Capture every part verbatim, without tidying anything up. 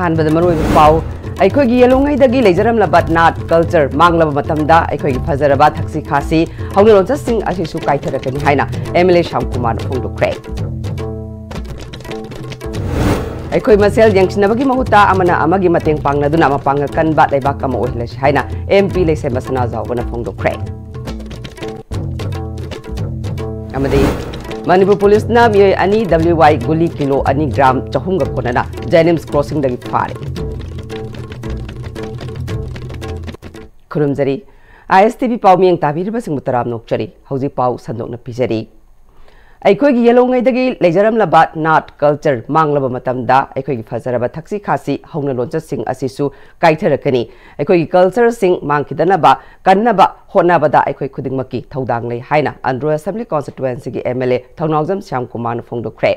ꯑꯍꯥꯟꯕꯗ ꯃꯔꯨꯑꯣꯏꯕ ꯄꯥꯎ꯫ ꯑꯩꯈꯣꯏꯒꯤ ꯌꯦꯜꯍꯧꯉꯩꯗꯒꯤ ꯂꯩꯖꯔꯝꯂꯕ ꯅꯥꯠ ꯀꯜꯆꯔ ꯃꯥꯡꯂꯕ ꯃꯇꯝꯗ ꯑꯩꯈꯣꯏꯒꯤ ꯐꯖꯔꯕ ꯊꯛꯁꯤ ꯈꯥꯁꯤ ꯍꯧꯅ ꯂꯣꯟꯆꯠꯁꯤꯡ ꯑꯁꯤꯁꯨ ꯀꯥꯏꯊꯔꯛꯀꯅꯤ ꯍꯥꯏꯅ ꯑꯦꯝ ꯑꯦꯜ ꯑꯦ ꯁ꯭ꯌꯥꯝꯀꯨꯃꯥꯔꯅ ꯐꯣꯡꯗꯣꯛꯈ꯭ꯔꯦ꯫ ꯑꯩꯈꯣꯏ ꯃꯁꯦꯜ ꯌꯦꯡꯁꯤꯟꯅꯕꯒꯤ ꯃꯍꯨꯠꯇ ꯑꯃꯅ ꯑꯃꯒꯤ ꯃꯇꯦꯡ ꯄꯥꯡꯅꯗꯨꯅ ꯃꯄꯥꯡꯒꯜ ꯀꯟꯕ ꯂꯩꯕꯥꯛ ꯑꯃ ꯑꯣꯏꯍꯜꯂꯁꯤ ꯍꯥꯏꯅ ꯑꯦꯝ ꯄꯤ ꯂꯩꯁꯦꯝꯕ ꯁꯅꯥꯖꯥꯎꯕꯅ ꯐꯣꯡꯗꯣꯛꯈ꯭ꯔꯦ꯫ ꯑꯃꯗꯤ ꯃꯅꯤꯄꯨꯔ ꯄꯨꯂꯤꯁꯅ ꯃꯤꯑꯣꯏ ꯑꯅꯤ ꯗꯕ꯭ꯂꯤꯎ ꯋꯥꯏ ꯒꯨꯂꯤ ꯀꯤꯂꯣ ꯑꯅꯤ ꯒ꯭ꯔꯥꯝ ꯆꯍꯨꯝꯒ ꯀꯣꯟꯅꯅ ꯖꯦꯅꯤꯝꯁ ꯀ꯭ꯔꯣꯁꯤꯡꯗꯒꯤ ꯐꯥꯔꯦ꯫ ꯈꯨꯔꯨꯝꯖꯔꯤ꯫ ꯑꯥꯏ ꯑꯦꯁ ꯇꯤ ꯚꯤ ꯄꯥꯎ ꯃꯤꯠꯌꯦꯡ ꯇꯥꯕꯤꯔꯤꯕꯁꯤꯡꯕꯨ ꯇꯔꯥꯝꯅ ꯑꯣꯛꯆꯔꯤ꯫ ꯍꯧꯖꯤꯛ ꯄꯥꯎ ꯁꯟꯗꯣꯛꯅ ꯄꯤꯖꯔꯤ꯫ ꯑꯩꯈꯣꯏꯒꯤ ꯌꯦꯜꯍꯧꯉꯩꯗꯒꯤ ꯂꯩꯖꯔꯝꯂꯕ ꯅꯥꯠ ꯀꯜꯆꯔ ꯃꯥꯡꯂꯕ ꯃꯇꯝꯗ ꯑꯩꯈꯣꯏꯒꯤ ꯐꯖꯔꯕ ꯊꯛꯁꯤ ꯈꯥꯁꯤ ꯍꯧꯅ ꯂꯣꯟꯆꯠꯁꯤꯡ ꯑꯁꯤꯁꯨ ꯀꯥꯏꯊꯔꯛꯀꯅꯤ꯫ ꯑꯩꯈꯣꯏꯒꯤ ꯀꯜꯆꯔꯁꯤꯡ ꯃꯥꯡꯈꯤꯗꯅꯕ ꯀꯟꯅꯕ ꯍꯣꯠꯅꯕꯗ ꯑꯩꯈꯣꯏ ꯈꯨꯗꯤꯡꯃꯛꯀꯤ ꯊꯧꯗꯥꯡ ꯂꯩ ꯍꯥꯏꯅ ꯑꯟꯗ꯭ꯔꯣ ꯑꯦꯁꯦꯝꯕ꯭ꯂꯤ ꯀꯣꯟꯁꯇꯤꯇ꯭ꯋꯦꯟꯁꯤꯒꯤ ꯑꯦꯝ ꯑꯦꯜ ꯑꯦ ꯊꯧꯅꯥꯎꯖꯝ ꯁ꯭ꯌꯥꯝꯀꯨꯃꯥꯔꯅ ꯐꯣꯡꯗꯣꯛꯈ꯭ꯔꯦ꯫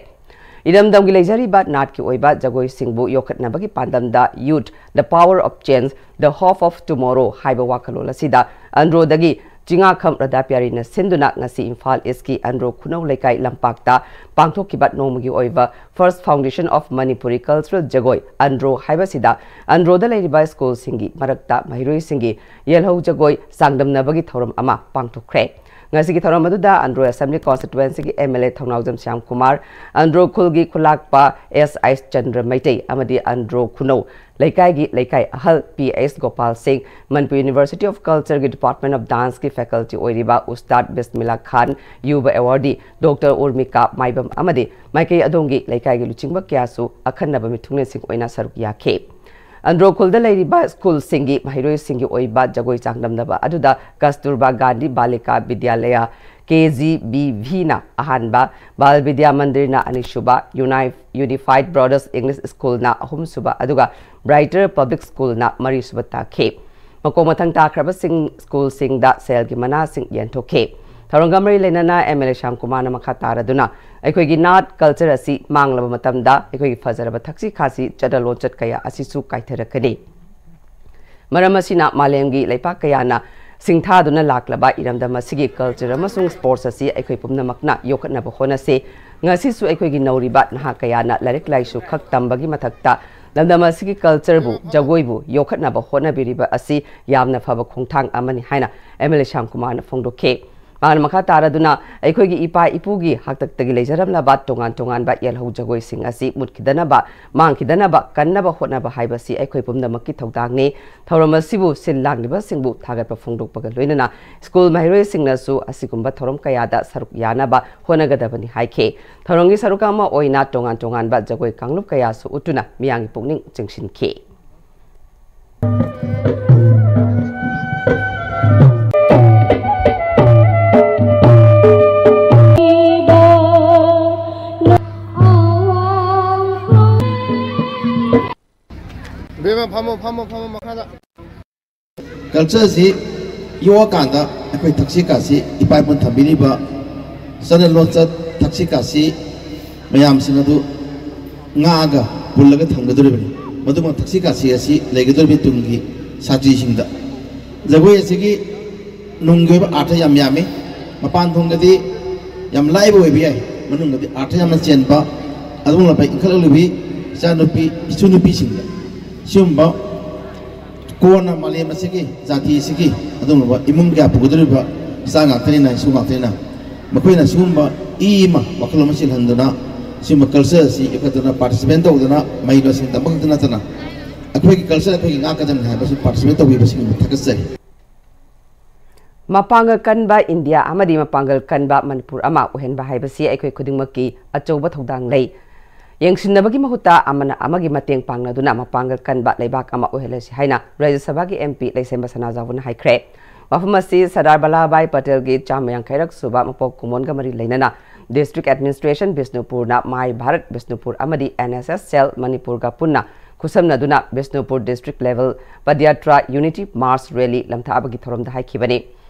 ꯏꯔꯝꯗꯝꯒꯤ ꯂꯩꯖꯔꯤꯕ ꯅꯥꯠꯀꯤ ꯑꯣꯏꯕ ꯖꯒꯣꯏꯁꯤꯡꯕꯨ ꯌꯣꯛꯈꯠꯅꯕꯒꯤ ꯄꯥꯟꯗꯝꯗ Youth, the Power of Change, the Hope of Tomorrow ꯍꯥꯏꯕ ꯋꯥꯈꯜꯂꯣꯟ ꯑꯁꯤꯗ ꯑꯟꯗ꯭ꯔꯣꯗꯒꯤ ꯆꯤꯉꯥꯈꯝ ꯔꯥꯙꯥꯄꯤꯌꯥꯔꯤꯅ ꯁꯤꯟꯗꯨꯅ ꯉꯁꯤ ꯏꯝꯐꯥꯜ ꯏꯁꯀꯤ ꯑꯟꯗ꯭ꯔꯣ ꯈꯨꯅꯧ ꯂꯩꯀꯥꯏ ꯂꯝꯄꯥꯛꯇ ꯄꯥꯡꯊꯣꯛꯈꯤꯕ ꯅꯣꯡꯃꯒꯤ ꯑꯣꯏꯕ First Foundation of Manipuri Cultural ꯖꯒꯣꯏ ꯑꯟꯗ꯭ꯔꯣ ꯍꯥꯏꯕꯁꯤꯗ ꯑꯟꯗ꯭ꯔꯣꯗ ꯂꯩꯔꯤꯕ ꯁ꯭ꯀꯨꯜꯁꯤꯡꯒꯤ ꯃꯔꯛꯇ ꯃꯍꯩꯔꯣꯏꯁꯤꯡꯒꯤ ꯌꯦꯜꯍꯧ ꯖꯒꯣꯏ ꯆꯥꯡꯗꯝꯅꯕꯒꯤ ꯊꯧꯔꯝ ꯑꯃ ꯄꯥꯡꯊꯣꯛꯈ꯭ꯔꯦ꯫ ꯉꯁꯤꯒꯤ ꯊꯧꯔꯝ ꯑꯗꯨꯗ ꯑꯟꯗ꯭ꯔꯣ ꯑꯦꯁꯦꯝꯕ꯭ꯂꯤ ꯀꯣꯟꯁꯇꯤꯇ꯭ꯋꯦꯟꯁꯤꯒꯤ M L A Thounaojam Shyamkumar, Andro ꯈꯨꯜꯒꯤ ꯈꯨꯂꯥꯛꯄ ꯑꯦꯁ ꯑꯥꯏ ꯆꯟꯗ꯭ꯔ ꯃꯩꯇꯩ ꯑꯃꯗꯤ ꯑꯟꯗ꯭ꯔꯣ ꯈꯨꯅꯧ ꯂꯩꯀꯥꯏꯒꯤ ꯂꯩꯀꯥꯏ ꯑꯍꯜ ꯄꯤ ꯑꯦꯁ ꯒꯣꯄꯥꯜ ꯁꯤꯡ, ꯃꯅꯤꯄꯨꯔ ꯌꯨꯅꯤꯚꯔꯁꯤꯇꯤ ꯑꯣꯐ ꯀꯜꯆꯔꯒꯤ ꯗꯤꯄꯥꯔꯠꯃꯦꯟ ꯑꯣꯐ ꯗꯥꯟꯁꯀꯤ ꯐꯦꯀꯜꯇꯤ ꯑꯣꯏꯔꯤꯕ ꯎꯁꯇꯥꯗ ꯕꯤꯁꯃꯤꯂꯥ ꯈꯥꯟ, ꯌꯨꯕ ꯑꯦꯋꯥꯔꯗꯤ ꯗꯣꯛꯇꯔ ꯎꯔꯃꯤꯀꯥ ꯃꯥꯏꯕꯝ ꯑꯃꯗꯤ ꯃꯥꯏꯀꯩ ꯑꯗꯣꯝꯒꯤ ꯂꯩꯀꯥꯏꯒꯤ ꯂꯨꯆꯤꯡꯕ ꯀꯌꯥꯁꯨ ꯑꯈꯟꯅꯕ ꯃꯤꯊꯨꯡꯂꯦꯟꯁꯤꯡ ꯑꯣꯏꯅ ꯁꯔꯨꯛ ꯌꯥꯈꯤ꯫ ꯑꯟꯗ꯭ꯔꯣ ꯈꯨꯜꯗ ꯂꯩꯔꯤꯕ ꯁ꯭ꯀꯨꯜꯁꯤꯡꯒꯤ ꯃꯍꯩꯔꯣꯏꯁꯤꯡꯒꯤ ꯑꯣꯏꯕ ꯖꯒꯣꯏ ꯆꯥꯡꯗꯝꯅꯕ ꯑꯗꯨꯗ ꯀꯁꯇꯨꯔꯕꯥ ꯒꯥꯟꯙꯤ ꯕꯥꯂꯤꯀꯥ ꯕꯤꯗ꯭ꯌꯥꯂꯌ, ꯀꯦ ꯖꯤ ꯕꯤ ꯚꯤꯅ ꯑꯍꯥꯟꯕ, ꯕꯥꯜ ꯕꯤꯗ꯭ꯌꯥ ꯃꯟꯗꯤꯔꯅ ꯑꯅꯤꯁꯨꯕ, ꯌꯨꯅꯥꯏ-, ꯌꯨꯅꯤꯐꯥꯏꯗ ꯕ꯭ꯔꯗꯔꯁ ꯏꯪꯂꯤꯁ ꯁ꯭ꯀꯨꯜꯅ ꯑꯍꯨꯝꯁꯨꯕ, ꯑꯗꯨꯒ ꯕ꯭ꯔꯥꯏꯇꯔ ꯄꯕ꯭ꯂꯤꯛ ꯁ꯭ꯀꯨꯜꯅ ꯃꯔꯤꯁꯨꯕ ꯇꯥꯈꯤ꯫ ꯃꯈꯣꯡ ꯃꯊꯪ ꯇꯥꯈ꯭ꯔꯕꯁꯤꯡ ꯁ꯭ꯀꯨꯜꯁꯤꯡꯗ ꯁꯦꯜꯒꯤ ꯃꯅꯥꯁꯤꯡ ꯌꯦꯟꯊꯣꯛꯈꯤ꯫ ꯊꯧꯔꯝꯒ ꯃꯔꯤ ꯂꯩꯅꯅ ꯑꯦꯝ ꯑꯦꯜ ꯑꯦ ꯁ꯭ꯌꯥꯝꯀꯨꯃꯥꯔꯅ ꯃꯈꯥ ꯇꯥꯔꯗꯨꯅ ꯑꯩꯈꯣꯏꯒꯤ ꯅꯥꯠ ꯀꯜꯆꯔ ꯑꯁꯤ ꯃꯥꯡꯂꯕ ꯃꯇꯝꯗ ꯑꯩꯈꯣꯏꯒꯤ ꯐꯖꯔꯕ ꯊꯛꯁꯤ ꯈꯥꯁꯤ ꯆꯠꯅ ꯂꯣꯟꯆꯠ ꯀꯌꯥ ꯑꯁꯤꯁꯨ ꯀꯥꯏꯊꯔꯛꯀꯅꯤ꯫ ꯃꯔꯝ ꯑꯁꯤꯅ ꯃꯥꯂꯦꯝꯒꯤ ꯂꯩꯄꯥꯛ ꯀꯌꯥꯅ ꯁꯤꯡꯊꯥꯗꯨꯅ ꯂꯥꯛꯂꯕ ꯏꯔꯝꯗꯝ ꯑꯁꯤꯒꯤ ꯀꯜꯆꯔ ꯑꯃꯁꯨꯡ ꯁ꯭ꯄꯣꯔꯠꯁ ꯑꯁꯤ ꯑꯩꯈꯣꯏ ꯄꯨꯝꯅꯃꯛꯅ ꯌꯣꯛꯈꯠꯅꯕ ꯍꯣꯠꯅꯁꯤ꯫ ꯉꯁꯤꯁꯨ ꯑꯩꯈꯣꯏꯒꯤ ꯅꯧꯔꯤꯕ ꯅꯍꯥ ꯀꯌꯥꯅ ꯂꯥꯏꯔꯤꯛ ꯂꯥꯏꯁꯨ ꯈꯛ ꯇꯝꯕꯒꯤ ꯃꯊꯛꯇ ꯂꯝꯗꯝ ꯑꯁꯤꯒꯤ ꯀꯜꯆꯔꯕꯨ, ꯖꯒꯣꯏꯕꯨ ꯌꯣꯛꯈꯠꯅꯕ ꯍꯣꯠꯅꯕꯤꯔꯤꯕ ꯑꯁꯤ ꯌꯥꯝꯅ ꯐꯕ ꯈꯣꯡꯊꯥꯡ ꯑꯃꯅꯤ ꯍꯥꯏꯅ ꯑꯦꯝ ꯑꯦꯜ ꯑꯦ ꯁ꯭ꯌꯥꯝ ꯀꯨꯃꯥꯔꯅ ꯐꯣꯡꯗꯣꯛꯈꯤ꯫ ꯃꯍꯥꯛꯅ ꯃꯈꯥ ꯇꯥꯔꯗꯨꯅ, ꯑꯩꯈꯣꯏꯒꯤ ꯏꯄꯥ ꯏꯄꯨꯒꯤ ꯍꯥꯛꯇꯛꯇꯒꯤ ꯂꯩꯖꯔꯝꯂꯕ ꯇꯣꯉꯥꯟ ꯇꯣꯉꯥꯟꯕ ꯌꯦꯜꯍꯧ ꯖꯒꯣꯏꯁꯤꯡ ꯑꯁꯤ ꯃꯨꯠꯈꯤꯗꯅꯕ, ꯃꯥꯡꯈꯤꯗꯅꯕ ꯀꯟꯅꯕ ꯍꯣꯠꯅꯕ ꯍꯥꯏꯕꯁꯤ ꯑꯩꯈꯣꯏ ꯄꯨꯝꯅꯃꯛꯀꯤ ꯊꯧꯗꯥꯡꯅꯤ꯫ ꯊꯧꯔꯝ ꯑꯁꯤꯕꯨ ꯁꯤꯜ ꯂꯥꯡꯂꯤꯕꯁꯤꯡꯕꯨ ꯊꯥꯒꯠꯄ ꯐꯣꯡꯗꯣꯛꯄꯒ ꯂꯣꯏꯅꯅ ꯁ꯭ꯀꯨꯜ ꯃꯍꯩꯔꯣꯏꯁꯤꯡꯅꯁꯨ ꯑꯁꯤꯒꯨꯝꯕ ꯊꯧꯔꯝ ꯀꯌꯥꯗ ꯁꯔꯨꯛ ꯌꯥꯅꯕ ꯍꯣꯠꯅꯒꯗꯕꯅꯤ ꯍꯥꯏꯈꯤ꯫ ꯊꯧꯔꯝꯒꯤ ꯁꯔꯨꯛ ꯑꯃ ꯑꯣꯏꯅ ꯇꯣꯉꯥꯟ ꯇꯣꯉꯥꯟꯕ ꯖꯒꯣꯏ ꯀꯥꯡꯂꯨꯞ ꯀꯌꯥꯁꯨ ꯎꯠꯇꯨꯅ ꯃꯤꯌꯥꯝꯒꯤ ꯄꯨꯛꯅꯤꯡ ꯆꯤꯡꯁꯤꯟꯈꯤ꯫ ꯏꯕꯦꯝꯃ, ꯐꯝꯃꯣ, ꯐꯝꯃꯣ, ꯐꯝꯃꯣ, ꯃꯈꯥꯗ꯫ ꯀꯜꯆꯔꯁꯤ ꯌꯣꯛꯑꯀꯥꯟꯗ ꯑꯩꯈꯣꯏ ꯊꯛꯁꯤ ꯈꯥꯁꯤ, ꯏꯄꯥ ꯏꯄꯨꯅ ꯊꯝꯕꯤꯔꯤꯕ ꯆꯠꯅ ꯂꯣꯟꯆꯠ, ꯊꯛꯁꯤ ꯈꯥꯁꯤ ꯃꯌꯥꯝꯁꯤꯡ ꯑꯗꯨ ꯉꯥꯛꯑꯒ ꯄꯨꯜꯂꯒ ꯊꯝꯒꯗꯧꯔꯤꯕꯅꯤ꯫ ꯃꯗꯨꯃꯛ ꯊꯛꯁꯤ ꯈꯥꯁꯤ ꯑꯁꯤ ꯂꯩꯒꯗꯧꯔꯤꯕꯅꯤ ꯇꯨꯡꯒꯤ ꯁꯥꯇ꯭ꯔꯤꯁꯤꯡꯗ꯫ ꯖꯒꯣꯏ ꯑꯁꯤꯒꯤ ꯅꯨꯡꯒꯤ ꯑꯣꯏꯕ ꯑꯥꯔꯊ ꯌꯥꯝ ꯌꯥꯝꯃꯤ꯫ ꯃꯄꯥꯟ ꯊꯣꯡꯗꯗꯤ ꯌꯥꯝ ꯂꯥꯏꯕ ꯑꯣꯏꯕ ꯌꯥꯏ, ꯃꯅꯨꯡꯗꯗꯤ ꯑꯥꯔꯊ ꯌꯥꯝꯅ ꯆꯦꯟꯕ, ꯑꯗꯨꯒꯨꯝꯂꯕ ꯏꯟꯈꯠꯂꯛꯂꯤꯕꯤ ꯏꯆꯥꯅꯨꯄꯤ, ꯏꯁꯨ ꯅꯨꯄꯤꯁꯤꯡꯗ ꯁꯤꯒꯨꯝꯕ ꯀꯣꯟꯅ ꯃꯥꯂꯦꯝ ꯑꯁꯤꯒꯤ, ꯖꯥꯇꯤ ꯑꯁꯤꯒꯤ ꯑꯗꯨꯒꯨꯝꯂꯕ ꯏꯃꯨꯡ ꯀꯌꯥ ꯄꯨꯒꯗꯧꯔꯤꯕ ꯏꯆꯥ ꯉꯥꯛꯇꯅꯤꯅ, ꯏꯁꯨ ꯉꯥꯛꯇꯅꯤꯅ, ꯃꯈꯣꯏꯅ ꯁꯤꯒꯨꯝꯕ ꯏ ꯑꯃ, ꯋꯥꯈꯜ ꯑꯃ ꯆꯦꯜꯍꯟꯗꯨꯅ ꯁꯤꯒꯨꯝꯕ ꯀꯜꯆꯔ ꯑꯁꯤ ꯌꯣꯛꯈꯠꯇꯨꯅ, ꯄꯥꯔꯇꯤꯁꯤꯄꯦꯠ ꯇꯧꯗꯨꯅ, ꯃꯍꯩ ꯃꯁꯤꯡ ꯇꯝꯕ ꯈꯛꯇ ꯅꯠꯇꯅ ꯑꯩꯈꯣꯏꯒꯤ ꯀꯜꯆꯔ ꯑꯩꯈꯣꯏꯒꯤ ꯉꯥꯛꯀꯗꯕꯅꯤ ꯍꯥꯏꯕꯁꯤ ꯄꯥꯔꯇꯤꯁꯤꯄꯦꯠ ꯇꯧꯕꯤꯕꯁꯤꯡꯕꯨ ꯊꯥꯒꯠꯆꯔꯤ꯫ ꯃꯄꯥꯡꯒꯜ ꯀꯟꯕ ꯏꯟꯗꯤꯌꯥ ꯑꯃꯗꯤ ꯃꯄꯥꯡꯒꯜ ꯀꯟꯕ ꯃꯅꯤꯄꯨꯔ ꯑꯃ ꯑꯣꯏꯍꯟꯕ ꯍꯥꯏꯕꯁꯤ ꯑꯩꯈꯣꯏ ꯈꯨꯗꯤꯡꯃꯛꯀꯤ ꯑꯆꯧꯕ ꯊꯧꯗꯥꯡ ꯂꯩ꯫ ꯌꯦꯡꯁꯤꯟꯅꯕꯒꯤ ꯃꯍꯨꯠꯇ ꯑꯃꯅ ꯑꯃꯒꯤ ꯃꯇꯦꯡ ꯄꯥꯡꯅꯗꯨꯅ ꯃꯄꯥꯡꯒꯜ ꯀꯟꯕ ꯂꯩꯕꯥꯛ ꯑꯃ ꯑꯣꯏꯍꯜꯂꯁꯤ ꯍꯥꯏꯅ ꯔꯥꯖ꯭ꯌ ꯁꯚꯥꯒꯤ ꯑꯦꯝ ꯄꯤ ꯂꯩꯁꯦꯝꯕ ꯁꯅꯥꯖꯥꯎꯕꯅ ꯍꯥꯏꯈ꯭ꯔꯦ꯫ ꯋꯥꯐꯝ ꯑꯁꯤ ꯁꯔꯗꯥꯔ ꯚꯜꯂꯚꯚꯥꯏ ꯄꯇꯦꯜꯒꯤ ꯆꯥꯝꯃ ꯌꯥꯡꯈꯩꯔꯛ ꯁꯨꯕ ꯃꯄꯣꯛ ꯀꯨꯝꯑꯣꯟꯒ ꯃꯔꯤ ꯂꯩꯅꯅ ꯗꯤꯁꯇ꯭ꯔꯤꯛ ꯑꯦꯗꯃꯤꯅꯤꯁꯇ꯭ꯔꯦꯁꯟ ꯕꯤꯁꯅꯨꯄꯨꯔꯅ ꯃꯥꯏ ꯚꯥꯔꯠ ꯕꯤꯁꯅꯨꯄꯨꯔ ꯑꯃꯗꯤ ꯑꯦꯟ ꯑꯦꯁ ꯑꯦꯁ ꯁꯦꯜ ꯃꯅꯤꯄꯨꯔꯒ ꯄꯨꯟꯅ ꯈꯨꯠꯁꯝꯅꯗꯨꯅ Bishnupur district level padyatra unity march rally ꯂꯝꯊꯥꯕꯒꯤ ꯊꯧꯔꯝꯗ ꯍꯥꯏꯈꯤꯕꯅꯤ꯫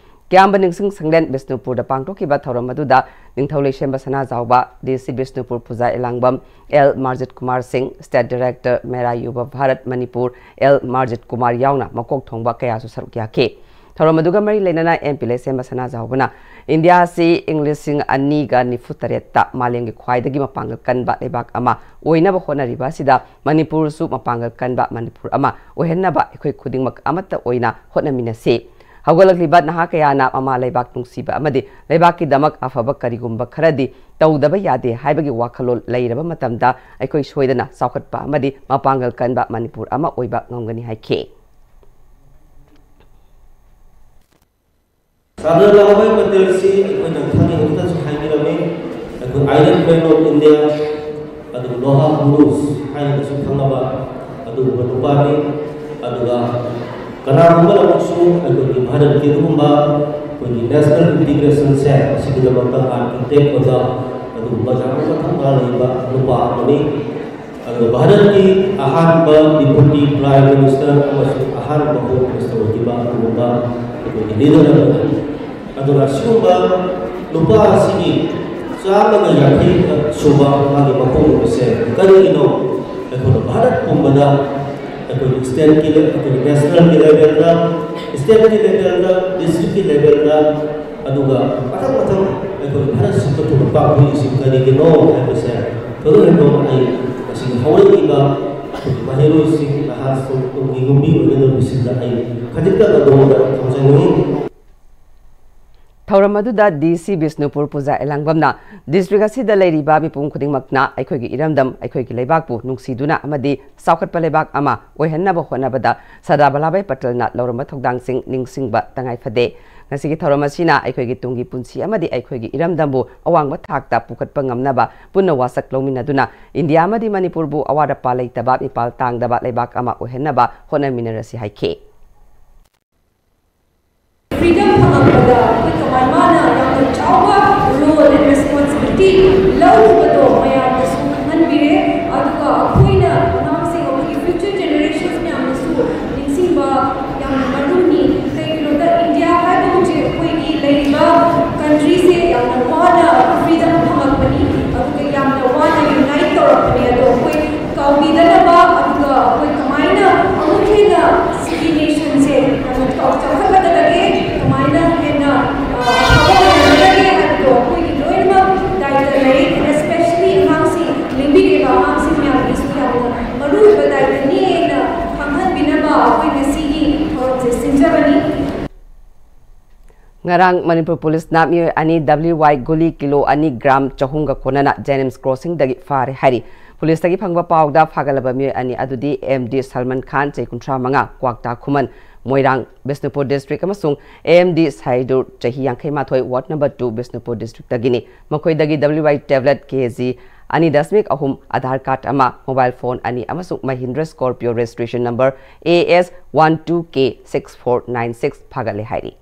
ꯀ꯭ꯌꯥꯝꯕ ꯅꯤꯡꯁꯤꯡ ꯁꯪꯂꯦꯟ ꯕꯤꯁꯅꯨꯄꯨꯔꯗ ꯄꯥꯡꯊꯣꯛꯈꯤꯕ ꯊꯧꯔꯝ ꯑꯗꯨꯗ ꯅꯤꯡꯊꯧ ꯂꯩꯁꯦꯝꯕ ꯁꯅꯥꯖꯥꯎꯕ, ꯗꯤ ꯁꯤ ꯕꯤꯁꯅꯨꯄꯨꯔ ꯄꯨꯖꯥ ꯏꯂꯥꯡꯕꯝ, ꯑꯦꯜ ꯃꯥꯔꯖꯤꯠ ꯀꯨꯃꯥꯔ ꯁꯤꯡ, ꯁ꯭ꯇꯦꯠ ꯗꯥꯏꯔꯦꯛꯇꯔ ꯃꯦꯔꯥ ꯌꯨꯕ ꯚꯥꯔꯠ ꯃꯅꯤꯄꯨꯔ, ꯑꯦꯜ ꯃꯥꯔꯖꯤꯠ ꯀꯨꯃꯥꯔ ꯌꯥꯎꯅ ꯃꯀꯣꯛ ꯊꯣꯡꯕ ꯀꯌꯥꯁꯨ ꯁꯔꯨꯛ ꯌꯥꯈꯤ꯫ ꯊꯧꯔꯝ ꯑꯗꯨꯒ ꯃꯔꯤ ꯂꯩꯅꯅ ꯑꯦꯝ ꯄꯤ ꯂꯩꯁꯦꯝꯕ ꯁꯅꯥꯖꯥꯎꯕꯅ ꯏꯟꯗꯤꯌꯥ ꯑꯁꯤ ꯏꯪ ꯂꯤꯁꯤꯡ ꯑꯅꯤꯒ ꯅꯤꯐꯨ ꯇꯔꯦꯠꯇ ꯃꯥꯂꯦꯝꯒꯤ ꯈ꯭ꯋꯥꯏꯗꯒꯤ ꯃꯄꯥꯡꯒꯜ ꯀꯟꯕ ꯂꯩꯕꯥꯛ ꯑꯃ ꯑꯣꯏꯅꯕ ꯍꯣꯠꯅꯔꯤꯕ ꯑꯁꯤꯗ ꯃꯅꯤꯄꯨꯔꯁꯨ ꯃꯄꯥꯡꯒꯜ ꯀꯟꯕ ꯃꯅꯤꯄꯨꯔ ꯑꯃ ꯑꯣꯏꯍꯟꯅꯕ ꯑꯩꯈꯣꯏ ꯈꯨꯗꯤꯡꯃꯛ ꯑꯃꯠꯇ ꯑꯣꯏꯅ ꯍꯣꯠꯅꯃꯤꯟꯅꯁꯤ꯫ ꯍꯧꯒꯠꯂꯛꯂꯤꯕ ꯅꯍꯥ ꯀꯌꯥꯅ ꯃꯃꯥ ꯂꯩꯕꯥꯛ ꯅꯨꯡꯁꯤꯕ ꯑꯃꯗꯤ ꯂꯩꯕꯥꯛꯀꯤꯗꯃꯛ ꯑꯐꯕ ꯀꯔꯤꯒꯨꯝꯕ ꯈꯔꯗꯤ ꯇꯧꯗꯕ ꯌꯥꯗꯦ ꯍꯥꯏꯕꯒꯤ ꯋꯥꯈꯜꯂꯣꯟ ꯂꯩꯔꯕ ꯃꯇꯝꯗ ꯑꯩꯈꯣꯏ ꯁꯣꯏꯗꯅ ꯆꯥꯎꯈꯠꯄ ꯑꯃꯗꯤ ꯃꯄꯥꯡꯒꯜ ꯀꯟꯕ ꯃꯅꯤꯄꯨꯔ ꯑꯃ ꯑꯣꯏꯕ ꯉꯝꯒꯅꯤ ꯍꯥꯏꯈꯤ꯫ ꯁꯔꯗꯥꯔ ꯚꯜꯂꯚꯚꯥꯏ ꯄꯇꯦꯜꯁꯤ ꯑꯩꯈꯣꯏꯅ ꯈꯪꯉꯤ, ꯍꯧꯖꯤꯛꯇꯁꯨ ꯍꯥꯏꯕꯤꯔꯝꯃꯤ, ꯑꯩꯈꯣꯏ Iron Man of India, ꯑꯗꯨꯒ ꯂꯣꯍꯥ ꯄꯨꯔꯨꯁ ꯍꯥꯏꯅꯁꯨ ꯈꯪꯅꯕ ꯑꯗꯨꯒꯨꯝꯕ ꯅꯨꯄꯥꯅꯤ꯫ ꯑꯗꯨꯒ ꯀꯅꯥꯒꯨꯝꯕꯅ ꯑꯃꯨꯛꯁꯨ ꯑꯩꯈꯣꯏꯒꯤ ꯚꯥꯔꯠꯀꯤ ꯑꯗꯨꯒꯨꯝꯕ ꯑꯩꯈꯣꯏꯒꯤ national integration ꯁꯦ ꯑꯁꯤꯒꯤꯗꯃꯛꯇ architect ꯑꯣꯏꯕ ꯑꯗꯨꯒꯨꯝꯕ ꯌꯥꯝꯅ ꯃꯊꯧꯅꯥ ꯂꯩꯕ ꯅꯨꯄꯥ ꯑꯃꯅꯤ꯫ ꯑꯗꯨꯒ ꯚꯥꯔꯠꯀꯤ ꯑꯍꯥꯟꯕ Deputy Prime Minister ꯑꯃꯁꯨꯡ ꯑꯍꯥꯟꯕ Home Minister ꯑꯣꯏꯈꯤꯕ ꯑꯗꯨꯒꯨꯝꯕ ꯑꯩꯈꯣꯏꯒꯤ leader ꯑꯃꯅꯤ꯫ ꯑꯗꯨꯅ ꯁꯤꯒꯨꯝꯕ ꯅꯨꯄꯥ ꯑꯁꯤꯒꯤ ꯆꯥꯝꯃꯒ ꯌꯥꯡꯈꯩ ꯁꯨꯕ ꯃꯥꯒꯤ ꯃꯄꯣꯛ ꯅꯨꯃꯤꯠꯁꯦ ꯀꯔꯤꯒꯤꯅꯣ ꯑꯩꯈꯣꯏꯅ ꯚꯥꯔꯠ ꯄꯨꯝꯕꯗ ꯑꯩꯈꯣꯏꯒꯤ stateꯀꯤ, ꯑꯩꯈꯣꯏꯒꯤ nationalꯒꯤ levelꯗ, stateꯀꯤ levelꯗ, districtꯀꯤ levelꯗ, ꯑꯗꯨꯒ ꯃꯊꯪ ꯃꯊꯪ ꯑꯩꯈꯣꯏ ꯚꯥꯔꯠ ꯁꯤꯟꯕ ꯊꯨꯡꯅ ꯄꯥꯡꯊꯣꯛꯏꯁꯤ ꯀꯔꯤꯒꯤꯅꯣ ꯍꯥꯏꯕꯁꯦ ꯊꯣꯏꯗꯣꯛ ꯍꯦꯟꯗꯣꯛꯅ ꯑꯩ ꯉꯁꯤꯒꯤ ꯍꯧꯔꯛꯂꯤꯕ ꯑꯩꯈꯣꯏꯒꯤ ꯃꯍꯩꯔꯣꯏꯁꯤꯡ, ꯅꯍꯥꯁꯤꯡ, ꯇꯨꯡꯒꯤ ꯌꯨꯝꯕꯤ ꯑꯣꯏꯒꯗꯧꯔꯤꯕꯁꯤꯡꯗ ꯑꯩ ꯈꯖꯤꯛꯇꯪ ꯑꯗꯣꯝꯗ ꯊꯝꯖꯅꯤꯡꯏ꯫ ꯊꯧꯔꯝ ꯑꯗꯨꯗ ꯗꯤ ꯁꯤ ꯕꯤꯁꯅꯨꯄꯨꯔ ꯄꯨꯖꯥ ꯑꯦꯂꯥꯡꯕꯝꯅ district ꯑꯁꯤꯗ ꯂꯩꯔꯤꯕ ꯃꯤꯄꯨꯝ ꯈꯨꯗꯤꯡꯃꯛꯅ ꯑꯩꯈꯣꯏꯒꯤ ꯏꯔꯝꯗꯝ, ꯑꯩꯈꯣꯏꯒꯤ ꯂꯩꯕꯥꯛꯄꯨ ꯅꯨꯡꯁꯤꯗꯨꯅ ꯑꯃꯗꯤ ꯆꯥꯎꯈꯠꯄ ꯂꯩꯕꯥꯛ ꯑꯃ ꯑꯣꯏꯍꯟꯅꯕ ꯍꯣꯠꯅꯕꯗ ꯁꯔꯗꯥꯔ ꯚꯜꯂꯚꯚꯥꯏ ꯄꯇꯦꯜꯅ ꯂꯧꯔꯝꯕ ꯊꯧꯗꯥꯡꯁꯤꯡ ꯅꯤꯡꯁꯤꯡꯕ ꯇꯉꯥꯏ ꯐꯗꯦ꯫ ꯉꯁꯤꯒꯤ ꯊꯧꯔꯝ ꯑꯁꯤꯅ ꯑꯩꯈꯣꯏꯒꯤ ꯇꯨꯡꯒꯤ ꯄꯨꯟꯁꯤ ꯑꯃꯗꯤ ꯑꯩꯈꯣꯏꯒꯤ ꯏꯔꯝꯗꯝꯕꯨ ꯑꯋꯥꯡꯕ ꯊꯥꯛꯇ ꯄꯨꯈꯠꯄ ꯉꯝꯅꯕ ꯄꯨꯟꯅ ꯋꯥꯁꯛ ꯂꯧꯃꯤꯟꯅꯗꯨꯅ ꯏꯟꯗꯤꯌꯥ ꯑꯃꯗꯤ ꯃꯅꯤꯄꯨꯔꯕꯨ ꯑꯋꯥꯠ ꯑꯄꯥ ꯂꯩꯇꯕ, ꯃꯤꯄꯥꯜ ꯇꯥꯡꯗꯕ ꯂꯩꯕꯥꯛ ꯑꯃ ꯑꯣꯏꯍꯟꯅꯕ ꯍꯣꯠꯅꯃꯤꯟꯅꯔꯁꯤ ꯍꯥꯏꯈꯤ꯫ Freedom ꯐꯪꯉꯛꯄꯗ ꯑꯩꯈꯣꯏ ꯀꯃꯥꯏ ꯃꯥꯅ ꯌꯥꯝꯅ ꯆꯥꯎꯕ role and responsibility ꯂꯧꯈꯤꯕꯗꯣ ꯃꯌꯥꯝꯗꯁꯨ ꯈꯪꯍꯟꯕꯤꯔꯦ꯫ ꯑꯗꯨꯒ ꯑꯩꯈꯣꯏꯅ ꯑꯉꯥꯡꯁꯤꯡ, ꯑꯩꯈꯣꯏꯒꯤ future generations ꯃꯌꯥꯝꯅꯁꯨ ꯅꯤꯡꯁꯤꯡꯕ ꯌꯥꯝꯅ ꯃꯔꯨꯅꯤ꯫ ꯀꯩꯒꯤꯅꯣꯗ ꯏꯟꯗꯤꯌꯥ ꯍꯥꯏꯕ ꯍꯧꯖꯤꯛ ꯑꯩꯈꯣꯏꯒꯤ ꯂꯩꯔꯤꯕ countryꯁꯦ ꯌꯥꯝꯅ ꯋꯥꯅ freedom ꯐꯪꯉꯛꯄꯅꯤ, ꯑꯗꯨꯒ ꯌꯥꯝꯅ ꯋꯥꯅ unite ꯇꯧꯔꯛꯄꯅꯤ꯫ ꯑꯗꯣ ꯑꯩꯈꯣꯏ ꯀꯥꯎꯕꯤꯗꯅꯕ, ꯑꯗꯨꯒ ꯑꯩꯈꯣꯏ ꯀꯃꯥꯏꯅ ꯑꯃꯨꯛ ꯍꯦꯟꯅ ꯁꯤꯒꯤ nationꯁꯦ ꯌꯥꯝꯅ ꯆꯥꯎ-, ꯆꯥꯎꯈꯠꯍꯟꯒꯗꯒꯦ ꯉꯔꯥꯡ ꯃꯅꯤꯄꯨꯔ ꯄꯨꯂꯤꯁꯅ ꯃꯤꯑꯣꯏ ꯑꯅꯤ ꯗꯕ꯭ꯂꯤꯌꯨ ꯋꯥꯏ ꯒꯨꯂꯤ ꯀꯤꯂꯣ ꯑꯅꯤ ꯒ꯭ꯔꯥꯝ ꯆꯍꯨꯝꯒ ꯀꯣꯟꯅꯅ ꯖꯦꯅꯤꯝꯁ ꯀ꯭ꯔꯣꯁꯤꯡꯗꯒꯤ ꯐꯥꯔꯦ ꯍꯥꯏꯔꯤ꯫ ꯄꯨꯂꯤꯁꯇꯒꯤ ꯐꯪꯕ ꯄꯥꯎꯗ ꯐꯥꯒꯠꯂꯕ ꯃꯤꯑꯣꯏ ꯑꯅꯤ ꯑꯗꯨꯗꯤ ꯑꯦꯝ ꯗꯤ ꯁꯜꯃꯥꯟ ꯈꯥꯟ, ꯆꯍꯤ ꯀꯨꯟꯊ꯭ꯔꯥ ꯃꯉꯥ, ꯀ꯭ꯋꯥꯛꯇꯥ ꯈꯨꯃꯟ, ꯃꯣꯏꯔꯥꯡ, ꯕꯤꯁꯅꯨꯄꯨꯔ ꯗꯤꯁꯇ꯭ꯔꯤꯛ, ꯑꯃꯁꯨꯡ ꯑꯦ ꯑꯦꯝ ꯗꯤ ꯁꯥꯏꯗꯨꯔ, ꯆꯍꯤ ꯌꯥꯡꯈꯩ ꯃꯥꯊꯣꯏ, ꯋꯥꯔꯗ ꯅꯝꯕꯔ ꯇꯨ, ꯕꯤꯁꯅꯨꯄꯨꯔ ꯗꯤꯁꯇ꯭ꯔꯤꯛꯇꯒꯤꯅꯤ꯫ ꯃꯈꯣꯏꯗꯒꯤ W Y tablet K G ꯑꯅꯤ ꯗꯁꯃꯤꯛ ꯑꯍꯨꯝ, ꯑꯙꯥꯔ ꯀꯥꯔꯗ ꯑꯃ, ꯃꯣꯕꯥꯏꯜ ꯐꯣꯟ ꯑꯅꯤ ꯑꯃꯁꯨꯡ Mahindra Scorpio registration number A S one two K six four nine six ꯐꯥꯒꯠꯂꯦ ꯍꯥꯏꯔꯤ꯫